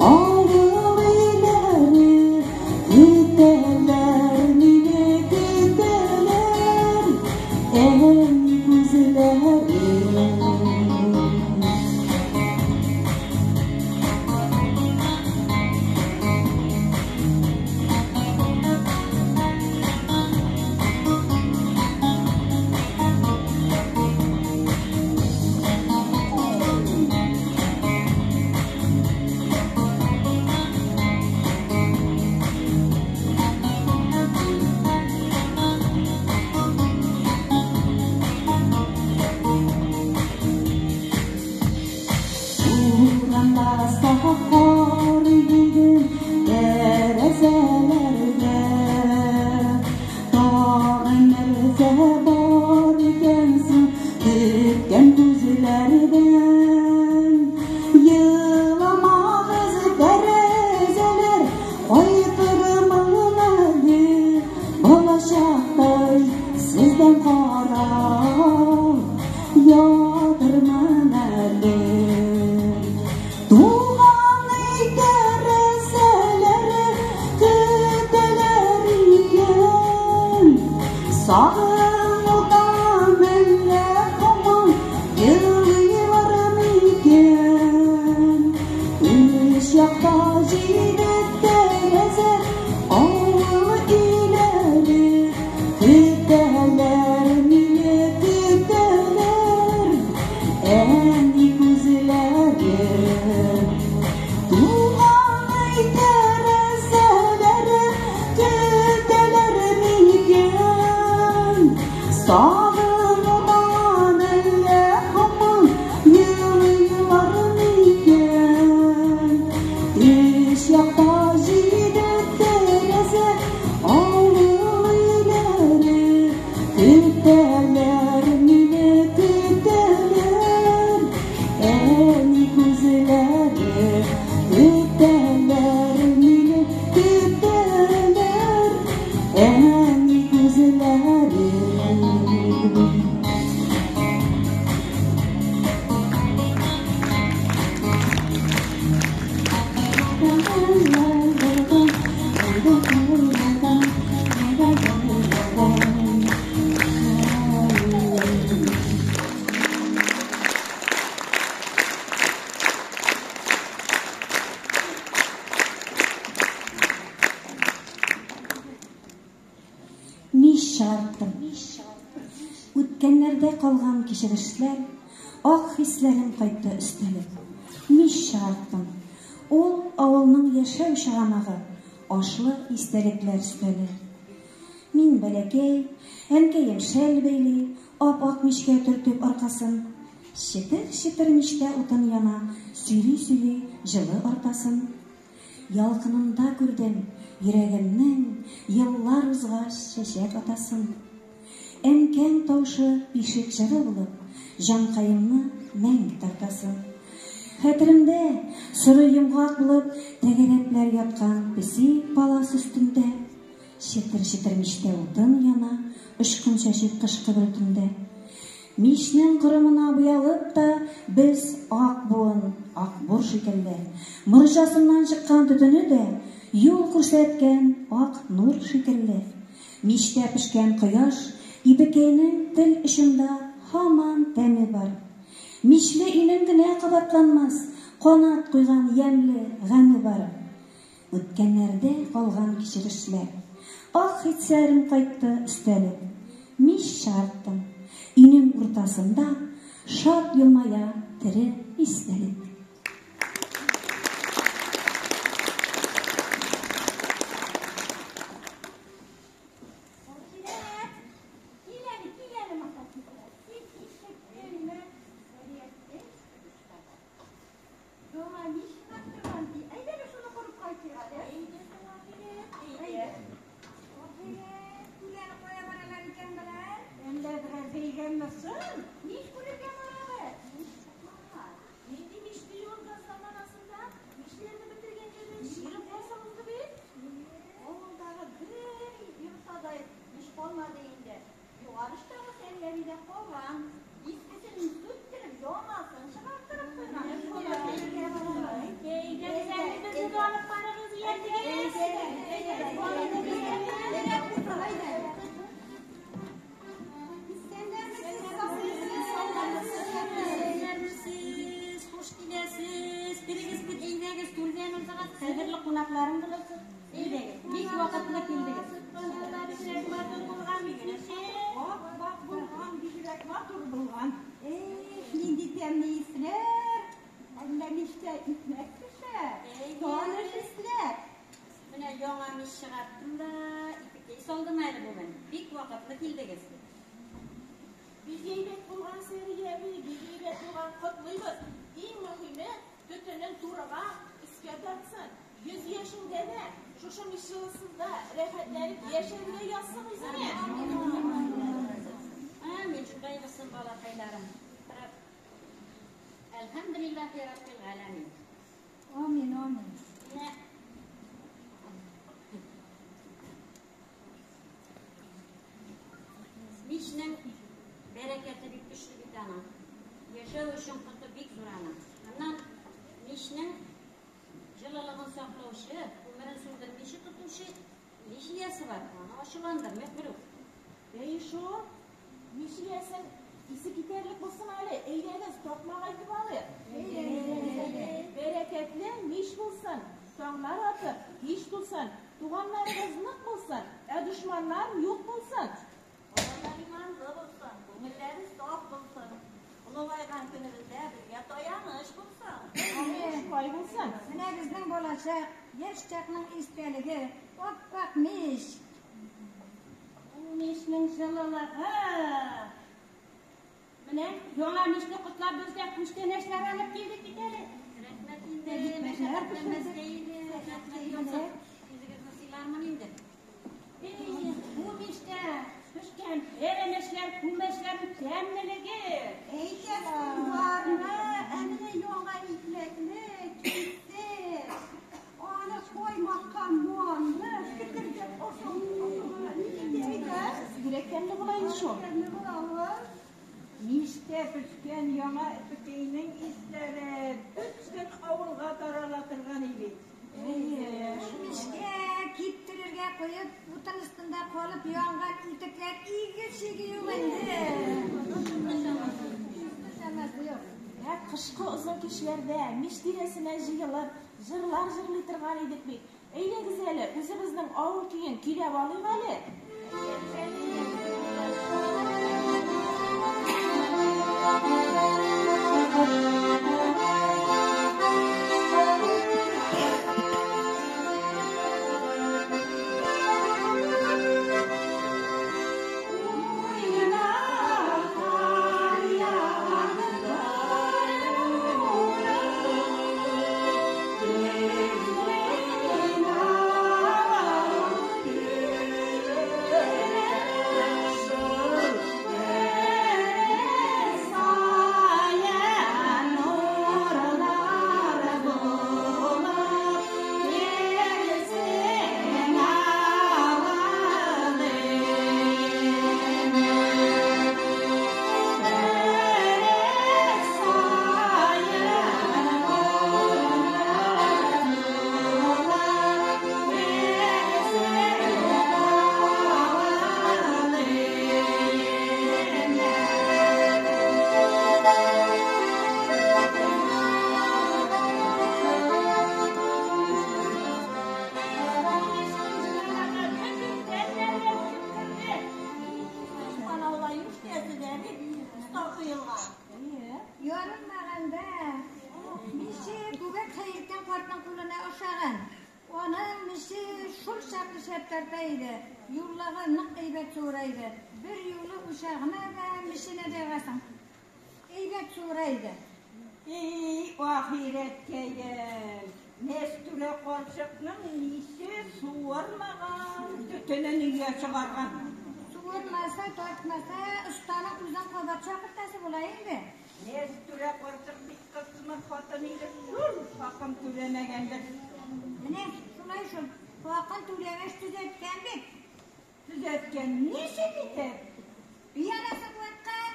Авыл өйләре көтәләр мине. Кайтырмын әле балачактай сездән карап ятырмын әле. Туган өй тәрәзәләре көтәләр икән. Сагынудан әллә һаман елыйлар микән? Өч якта җиде тәрәзә, авыл өйләре көтәләр мине, көтәләр әни күзләре. Туган өй тәрәзәләре көтәләр микән? Сагынудан әллә һаман елыйлар микән? Өч якта җиде тәрәзә, авыл өйләре көтәләр мине, көтәләр әни күзләре. Көтәләр мине, көтәләр әни күзләре. Мич чыгарттым. Үткәннәрдә калган кичерешләр, ак хисләрем кайтты өстәлеп. Мич чыгарттым. Ул авылның яшәү чыганагы, ашлы истәлекләр өстәле. Мин бәләкәй, әнкәем шәл бәйли, ап-ак мичкә төртеп аркасын. Четер-четер мичтә утын яна, сөйли-сөйли җылы артасын. Ялкынында күрдем йөрәгемнең еллар узгач чәчәк атасын. Әнкәң тавышы бишек җыры булып, җанкаемны мәңге тартасын. Хәтеремдә соры йомгак булып тәгәрәпләр яткан песи палас өстендә. Четер-четер мичтә утын яна, очкын чәчеп кышкы бер төндә. Мичнең корымына буялып та без ак буын, акбур шикелле. Морҗасыннан чыккан төтене дә юл күрсәткән ак нур шикелле. Мичтә пешкән кояш ибекәйнең тел очында һаман тәме бар. Мичле өйнең генә кабатланмас канат куйган ямьле гаме бар. Үткәннәрдә калган кичерешләр, ак хисләрем кайтты өстәлеп. Мич чыгарттым. Өйнең уртасында шат елмая тере истәлек. Кил әле, кил әле, мотоцикл. Син ишеттеңме? Сәриятнең Яңа мич чыгарттырган ди. Әйдә әле шуны күреп кайтыйк әле. Әйдә, Ахирәт, әйдә. Ахирәт, кил әле, кая баралар икән болар? Әллә берәр бәйрәмме соң? Мич күрергә барабыз. Мич чыкмаган. Нинди мич ди ул газ заманасында? Мичләрне бетергәнгә дә чирек гасыр узды бит. Авылдагы бер йортта да мич калмады инде. Югары очтагы Сәрия калган. Искесен сүттереп, яңасын чыгарттырып куйган. Әйдәгез әле, безне дә алып барыгыз, ияртегез. Исәннәрмесез, хуш киләсез. Керегез бит, әйдәгез, түрдән узыгыз. Кадерле кунакларым булырсыз. Әйдәгез, бик вакытлы килдегез. Бигрәк матур булган, Ап-ак булган, бигрәк матур булган. Эх, нинди тәмле исләр. Әллә мичтә икмәк пешә. Таныш исләр. Менә яңа мич чыгарттым да, ипекәй салдым әле бүген. Бик вакытлы килдегез. Бик әйбәт булган, Сәрия әби, бик әйбәт булган. Котлыйбыз. Иң мөһиме, төтенең турыга, өскә тартсын. 100 яшеңдә дә шушы мич җылысында рәхәтләнеп яшәргә язсын үзеңә. Амин, шулай булсын, балакайларым. Әлхәмдүлилләһи раббил галәмин. Амин, амин. Менә Яшәү өчен коты бик зур аның. Аннан мичнең җылылыгын саклаучы, күмерен сүндермичә тотучы мич иясе бар. Аны ачуландырмыйк берүк. Әй шул, мич иясен исе китәрлек булсын әле. Әйдәгез, такмак әйтеп алыйк. Бәрәкәтле мич булсын, таңнар атып, кич тулсын, туганнарыгыз нык булсын, ә дошманнар юк булсын. Балалар иманлы булсын, күңелләре саф булсын. Олыгайган көнебездә безгә таяныч булсын. Шулай булсын. Менә безнең балачак, яшь чакның истәлеге, ап-ак мич. Бу мичнең җылылыгы. Менә яңа мичне котлап безгә күчтәнәчләр алып килдек бит әле. Рәхмәт инде, мәшәкатьләнмәскә иде. Рәхмәт яусын. Үзегезне сыйлармын инде. Эй, бу мичтә пешкән пәрәмәчләр, күмәчләрнең тәмлелеге. Әйтәсең барны, ә менә яңа икмәкне кисеп, аны каймакка манып, кетердәп ашау. Нинди әйбәт? Бигрәк тәмле була инде шул. Тәмле була ул. Мичтә пешкән яңа пекәйнең исләре бөтен авылга тарала торган иде. Ул мичкә киптерергә куеп, утын өстендә калып янган үтекләр иге-чиге юк инде. Юк. Ә кышкы озын кичләрдә мич тирәсенә җыелып, җырлар җырлый торган идек бит. Әйдәгез әле, үзебезнең авыл көен көйләп алыйк әле. Ярылмаганда миче Күбәк Хәйретдин картның кулына ошаган. Аның миче шул чаклы шәп тарта иде. Юллыгы нык әйбәт суыра иде. Бер юлы учагына да, миченә дә ягасың. Әйбәт суыра иде. Эй, ахирәткәем, Мәстүрә карчыкның миче суырмаган, төтенен өйгә чыгарган. Суырмаса, тартмаса, останың үзен кабат чакыртасы була инде. Мәстүрә карчык бик кысмыр хатын иде, шул хакын түләмәгәндер. Менә шулай шул. Хакын түләгәч төзәткән бит. Төзәткән ничек итеп? Биянасы куаткан.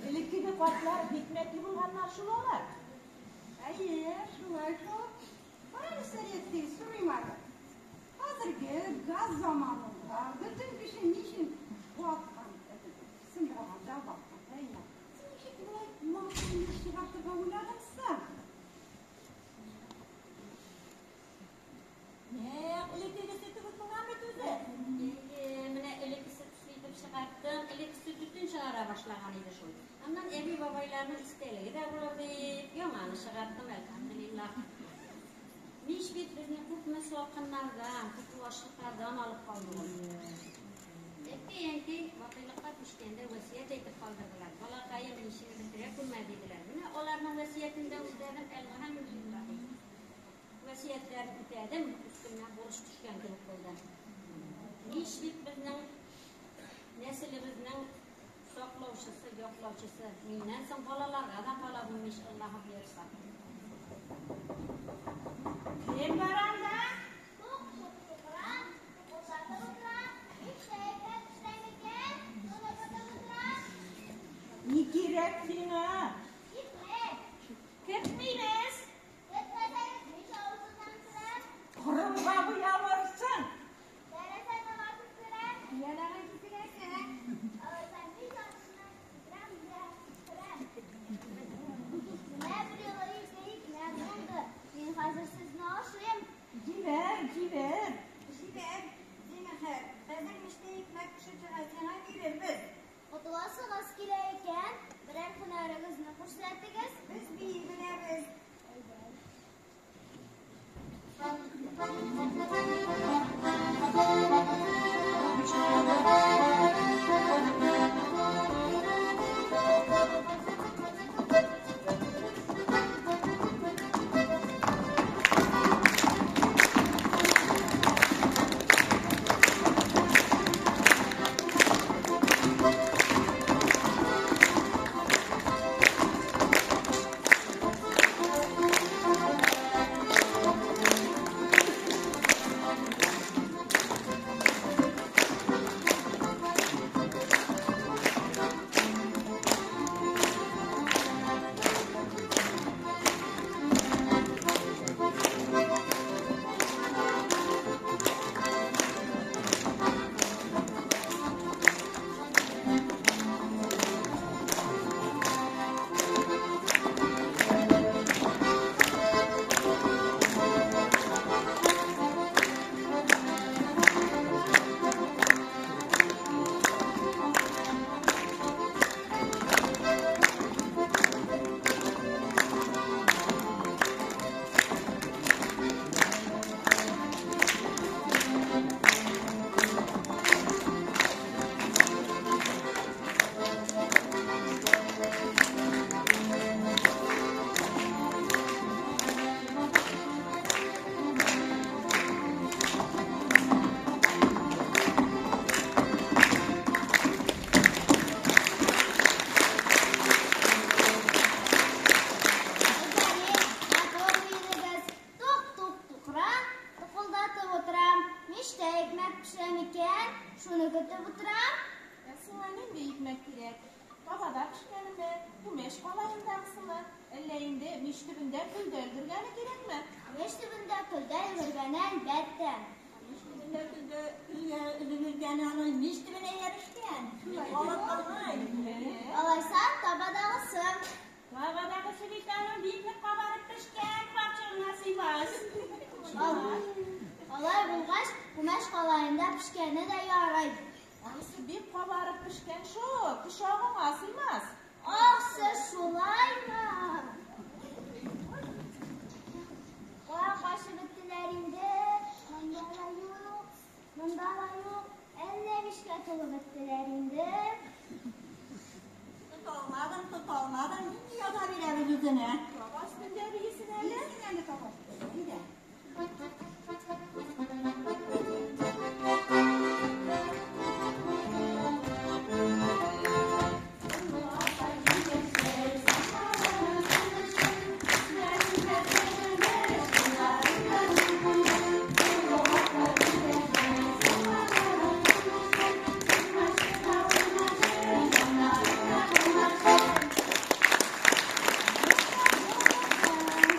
Элеккеге картлар хикмәтле булганнар шул алар. Әйе, шулай шул. Карале, Сәриятти, сорыйм әле. Хәзерге газ заманында бөтен кеше ничек ваткан, сындырганда ватканда инде. Син ничек болай матур мич чыгартырга уйладың? Нәкъ элеккегесе кебек булган бит үзе. Әйе, менә элеккесе төсле итеп чыгарттым. Элеккесе төтен чыгара башлаган иде шул. Аннан әби-бабайларның истәлеге дә булыр дип, яңаны чыгарттым, әлхәмдүлиллаһ. Мич бит безне күпме салкыннардан, күпме ачлыклардан алып калды ул. Әткәй-әнкәй бакыйлыкка күчкәндә васыять әйтеп калдырдылар. Балакаем, мичне бетерә күрмә, диделәр. Менә аларның васыятен дә үтәдем, әлхәмдүлиллаһ. Васыятьләрен үтәдем, өстемнән бурыч төшкән кебек булды. Мич бит безнең нәселебезнең саклаучысы, яклаучысы. Миннән соң балаларга да кала бу мич, Аллаһы боерса. Кем бар анда? Тук, тук, утыра, тукылдатып утыра, мич тә әйбәт эшләй микән? Шуны көтеп утыра. Шуны көтеп утырам. Ә сиңа нинди икмәк кирәк? Табада пешкәнеме, күмәч калаендагысымы, әллә инде мич төбендә көлдә өлгергәне кирәкме? Мич төбендә көлдә өлгергәне, әлбәттә. Мич төбендә көлдә өлгергәне аның мич төбенә ябышкан. Алып калмый. Алайса, табадагысы. Табадагысы бит аның бик нык кабарып пешкән, капчыгына сыймас. Алай булгач, күмәч калаенда пешкәне дә ярый. Анысы бик кабарып пешкән шул, кочагыңа сыймас. Ах, сез шулаймы? Кая качып беттеләр инде? Монда да юк, монда да юк. Әллә мичкә тулып беттеләр инде. Тота алмадың, тота алмадың, нинди яза бирәбез үзенә? Таба өстендә биесен әле. Биесен әле таба өстендә, әйдә.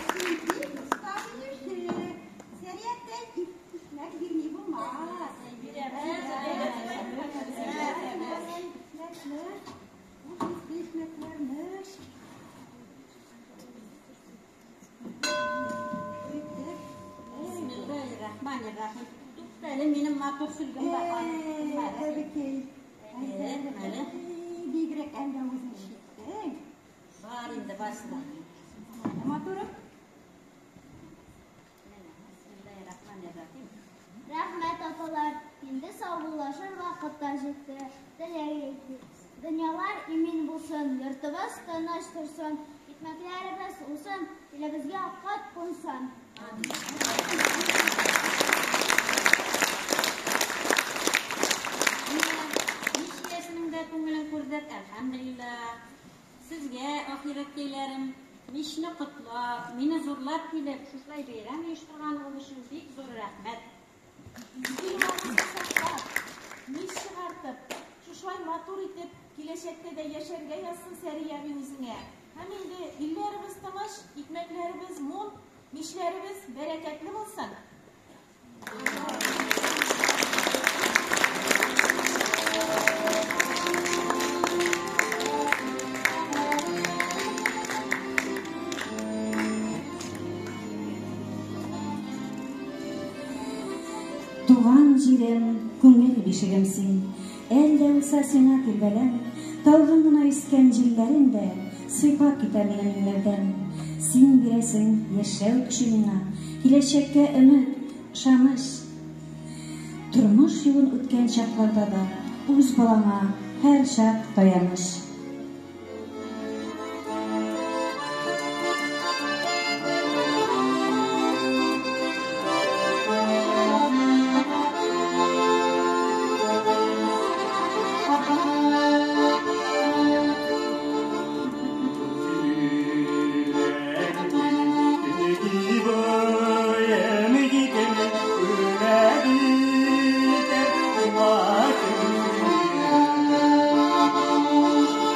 Син бик оста биюче. Сәриятәй икмәк бирми булмас. Икмәкләр, бу изге икмәкләрне. Бисмиллаһир-рахманир-рахим. Тукта әле, минем матур сөлгем бар. Әбекәй. Әле. Бигрәк әллә үзең чиктең. Бар инде, барысы да. Матурым. Бисмиллаһир-рахманир-рахим. Рәхмәт, апалар. Инде саубуллашыр вакыт та җитте. Теләк әйтик. Дөньялар имин булсын, йортыбыз тыныч торсын, икмәкләребез уңсын, илебезгә кот кунсын. Мич иясенең дә күңелен күрдек, әлхәмдүлилләһ. Сезгә, ахирәткәйләрем, мичне котлап, мине зурлап килеп, шушылай бәйрәм оештырганыгыз өчен бик зур рәхмәт. Изге йолабызны саклап, мич чыгартып, шушылай матур итеп, киләчәктә дә яшәргә язсын Сәрия әби үзеңә. Һәм инде илләребез тыныч, икмәкләребез мул, мичләребез бәрәкәтле булсын. Туган җирем, күңел бишегем син. Әллә булса сиңа тирбәләм, талгын гына искән җилләрең дә сыйпап китә минем иңнәрдән. Син бирәсең яшәү көче миңа, киләчәккә өмет, ышаныч. Тормыш юлын үткән чакларда да үз балаңа һәрчак таяныч. Thank you.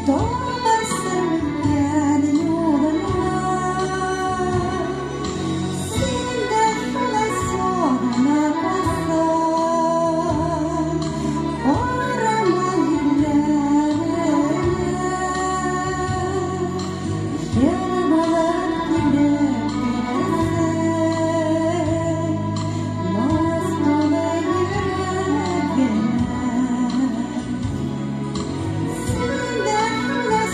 Табарсың микән юлыңны? Син дә шулай сагына калсаң, карама йөзләренә. Җыр булып килеп керерсең, наз тулы йөрәгемә. Син дә шулай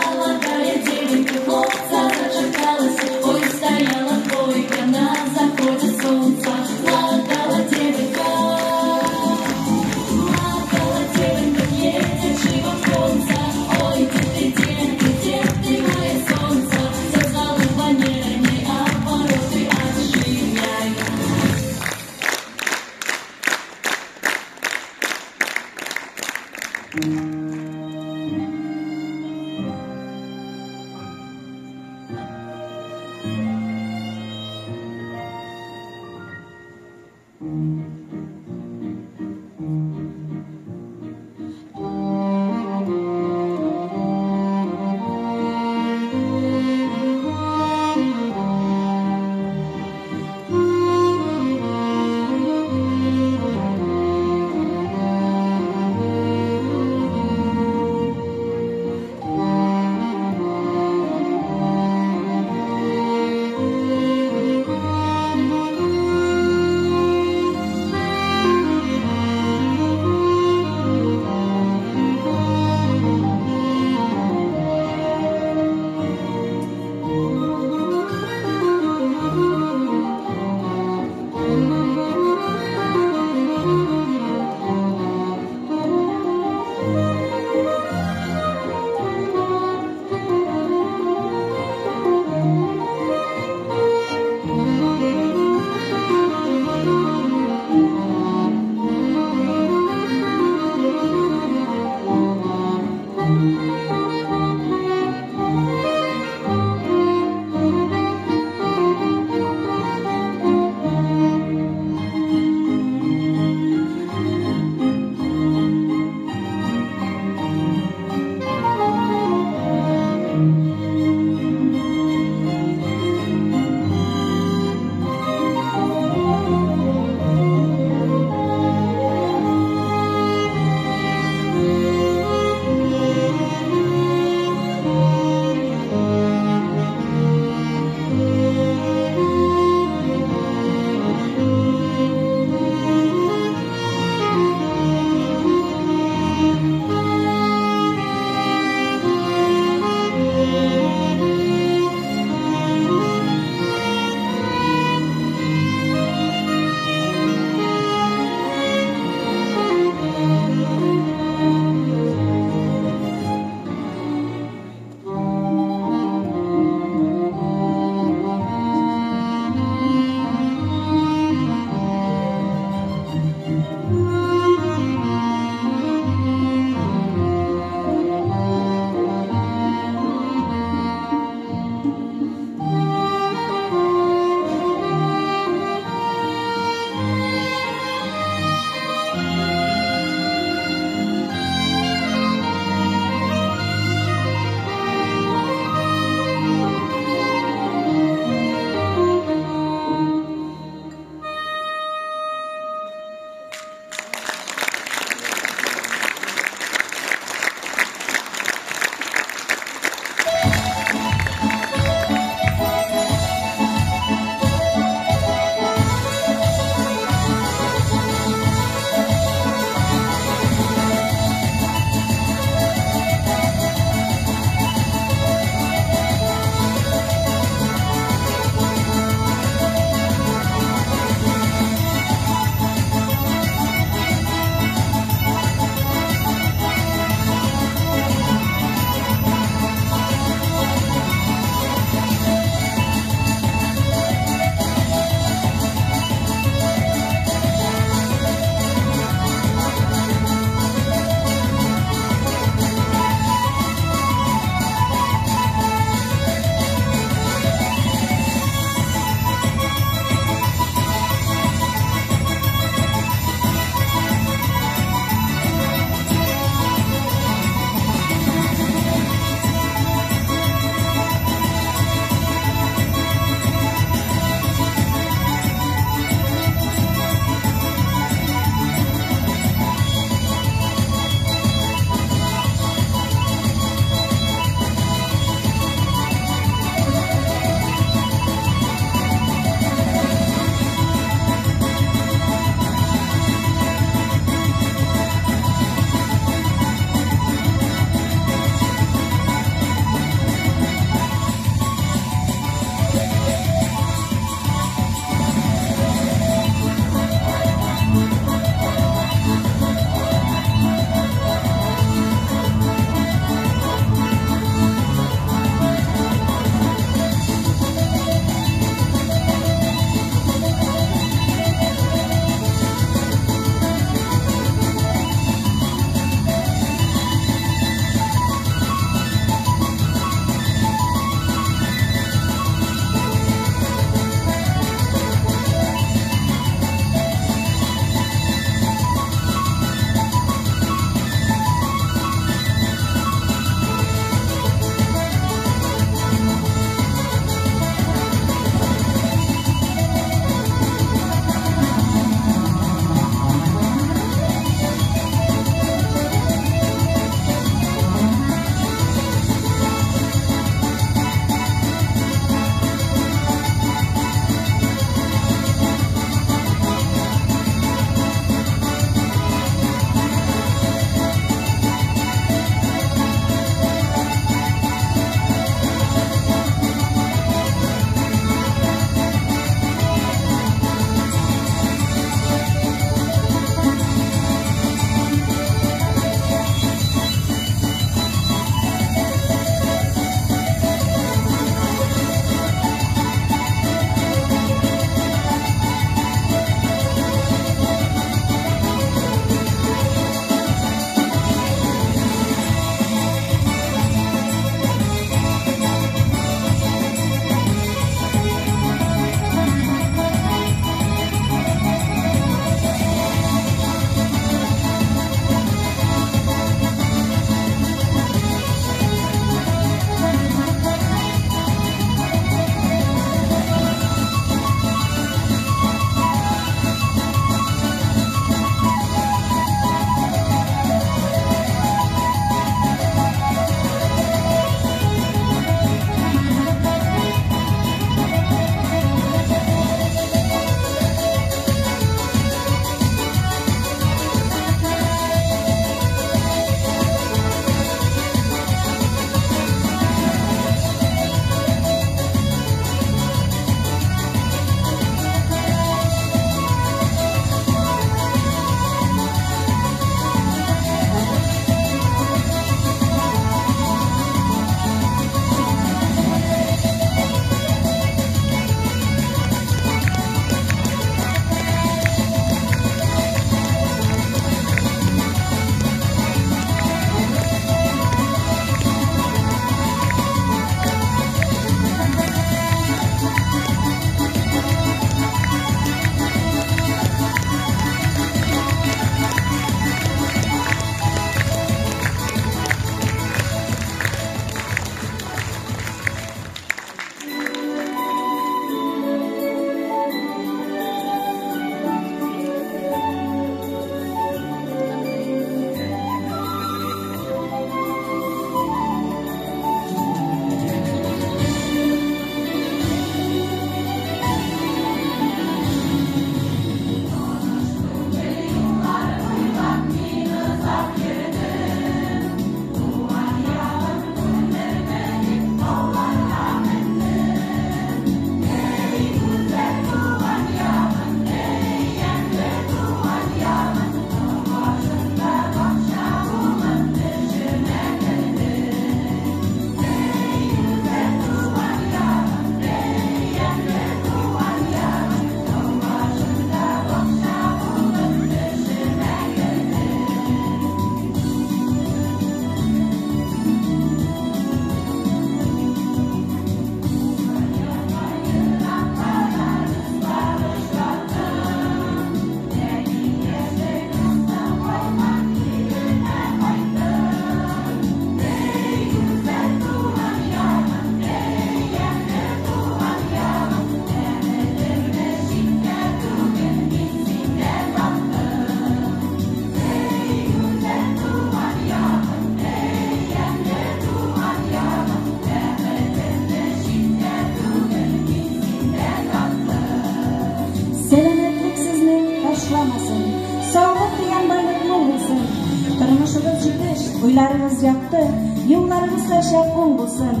Уйларыгыз якты, юлларыгыз һәрчак уң булсын.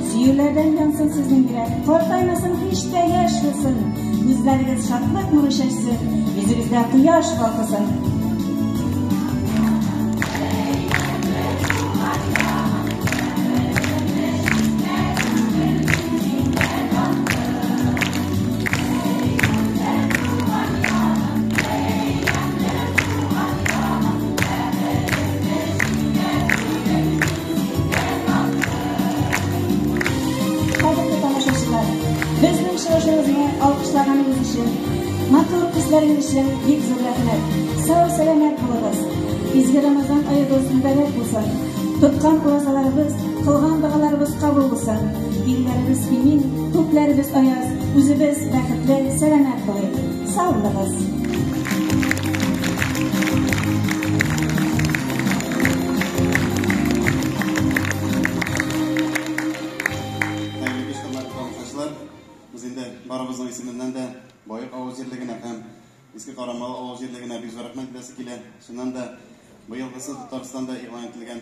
Сөюләрдән янсын сезнең йөрәк, картаймасын һич тә яшь булсын. Күзләрегез шатлык нуры чәчсен, йөзегездә кояш балкысын. Кадерле тамашачылар, безнең чыгышыбызны алкышлаганыгыз өчен, матур күзләрегез өчен бик зур рәхмәт. Сау сәламәт булыгыз. Изге Рамазан аегыз мөбарәк булсын. Тоткан уразаларыбыз, кылган догаларыбыз кабул булсын. Илләребез имин, күкләребез аяз, үзебез бәхетле, сәламәт булыйк. Сау булыгыз. Хәерле кич, хөрмәтле тамашачылар. Без инде барыбызның исеменнән дә Баек авыл җирлегенә һәм Иске Карамалы авыл җирлегенә бик зур рәхмәт әйтәсе килә. Чыннан да, быелгысы Татарстанда игълан ителгән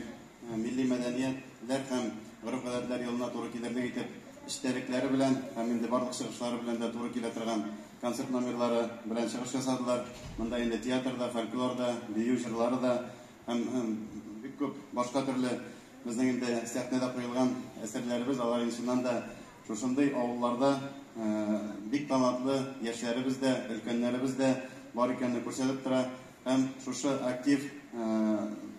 милли мәдәниятләр һәм гореф-гадәтләр елына туры килерлек итеп, эчтәлекләре белән һәм инде барлык чыгышлары белән дә туры килә торган концерт номерлары белән чыгыш ясадылар. Монда инде театр да, фольклор да, бию җырлары да һәм бик күп башка төрле безнең инде сәхнәдә куелган әсәрләребез, алар инде чыннан да шушындый авылларда бик талантлы яшьләребез дә, өлкәннәребез дә бар икәнне күрсәтеп тора. Һәм шушы актив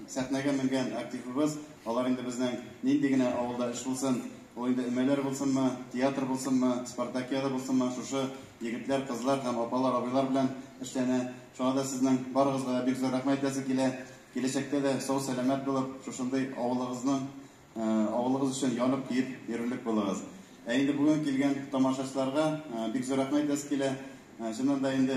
сәхнәгә менгән активыбыз, алар инде безнең нинди генә авылда эш булсын, ул инде өмәләр булсынмы, театр булсынмы, спартакиада булсынмы, шушы егетләр, кызлар һәм апалар, абыйлар белән эшләнә. Шуңа да сезнең барыгызга да бик зур рәхмәт әйтәсе килә. Киләчәктә дә сау-сәламәт булып, шушындый авылыгызның, авылыгыз өчен янып көеп йөрерлек булыгыз. Ә инде бүген килгән тамашачыларга бик зур рәхмәт әйтәсе килә. Чыннан да инде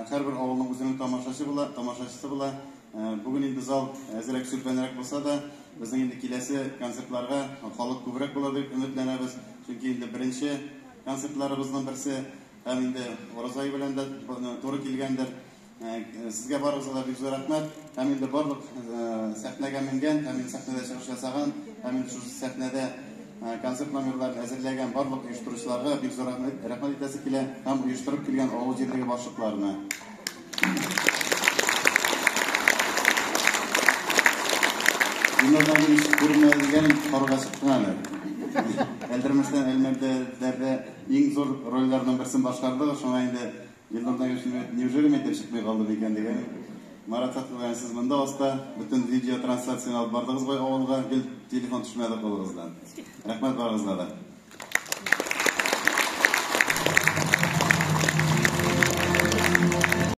һәрбер авылның үзенең тамашачы була, тамашачысы була. Бүген инде зал әзрәк сүлпәнрәк булса да, безнең инде киләсе концертларга халык күбрәк булыр дип өметләнәбез. Чөнки инде беренче концертларыбызның берсе һәм инде Ураза ае белән дә туры килгәндер. Сезгә барыгызга да бик зур рәхмәт. Һәм инде барлык сәхнәгә менгән, һәм инде сәхнәдә чыгыш ясаган, һәм инде шушы сәхнәдә концерт номерларын әзерләгән барлык оештыручыларга бик зур рәхмәт әйтәсе килә һәм оештырып килгән авыл җирлеге башлыкларына. Илнур Нәбиевич күренмәгән карга чыктың әле. Әлдермештән Әлмәндәрдә иң зур рольләрнең берсен башкарды, шуңа инде Илнур Нәбиевич, неужели мин әйтеп чыкмый калдым икән дигән. Марат Фәтхуллин, сез монда оста, бөтен видео трансляцияне алып бардыгыз бай авылга, гел телефон төшмәде кулыгыздан. Рәхмәт барыгызга да.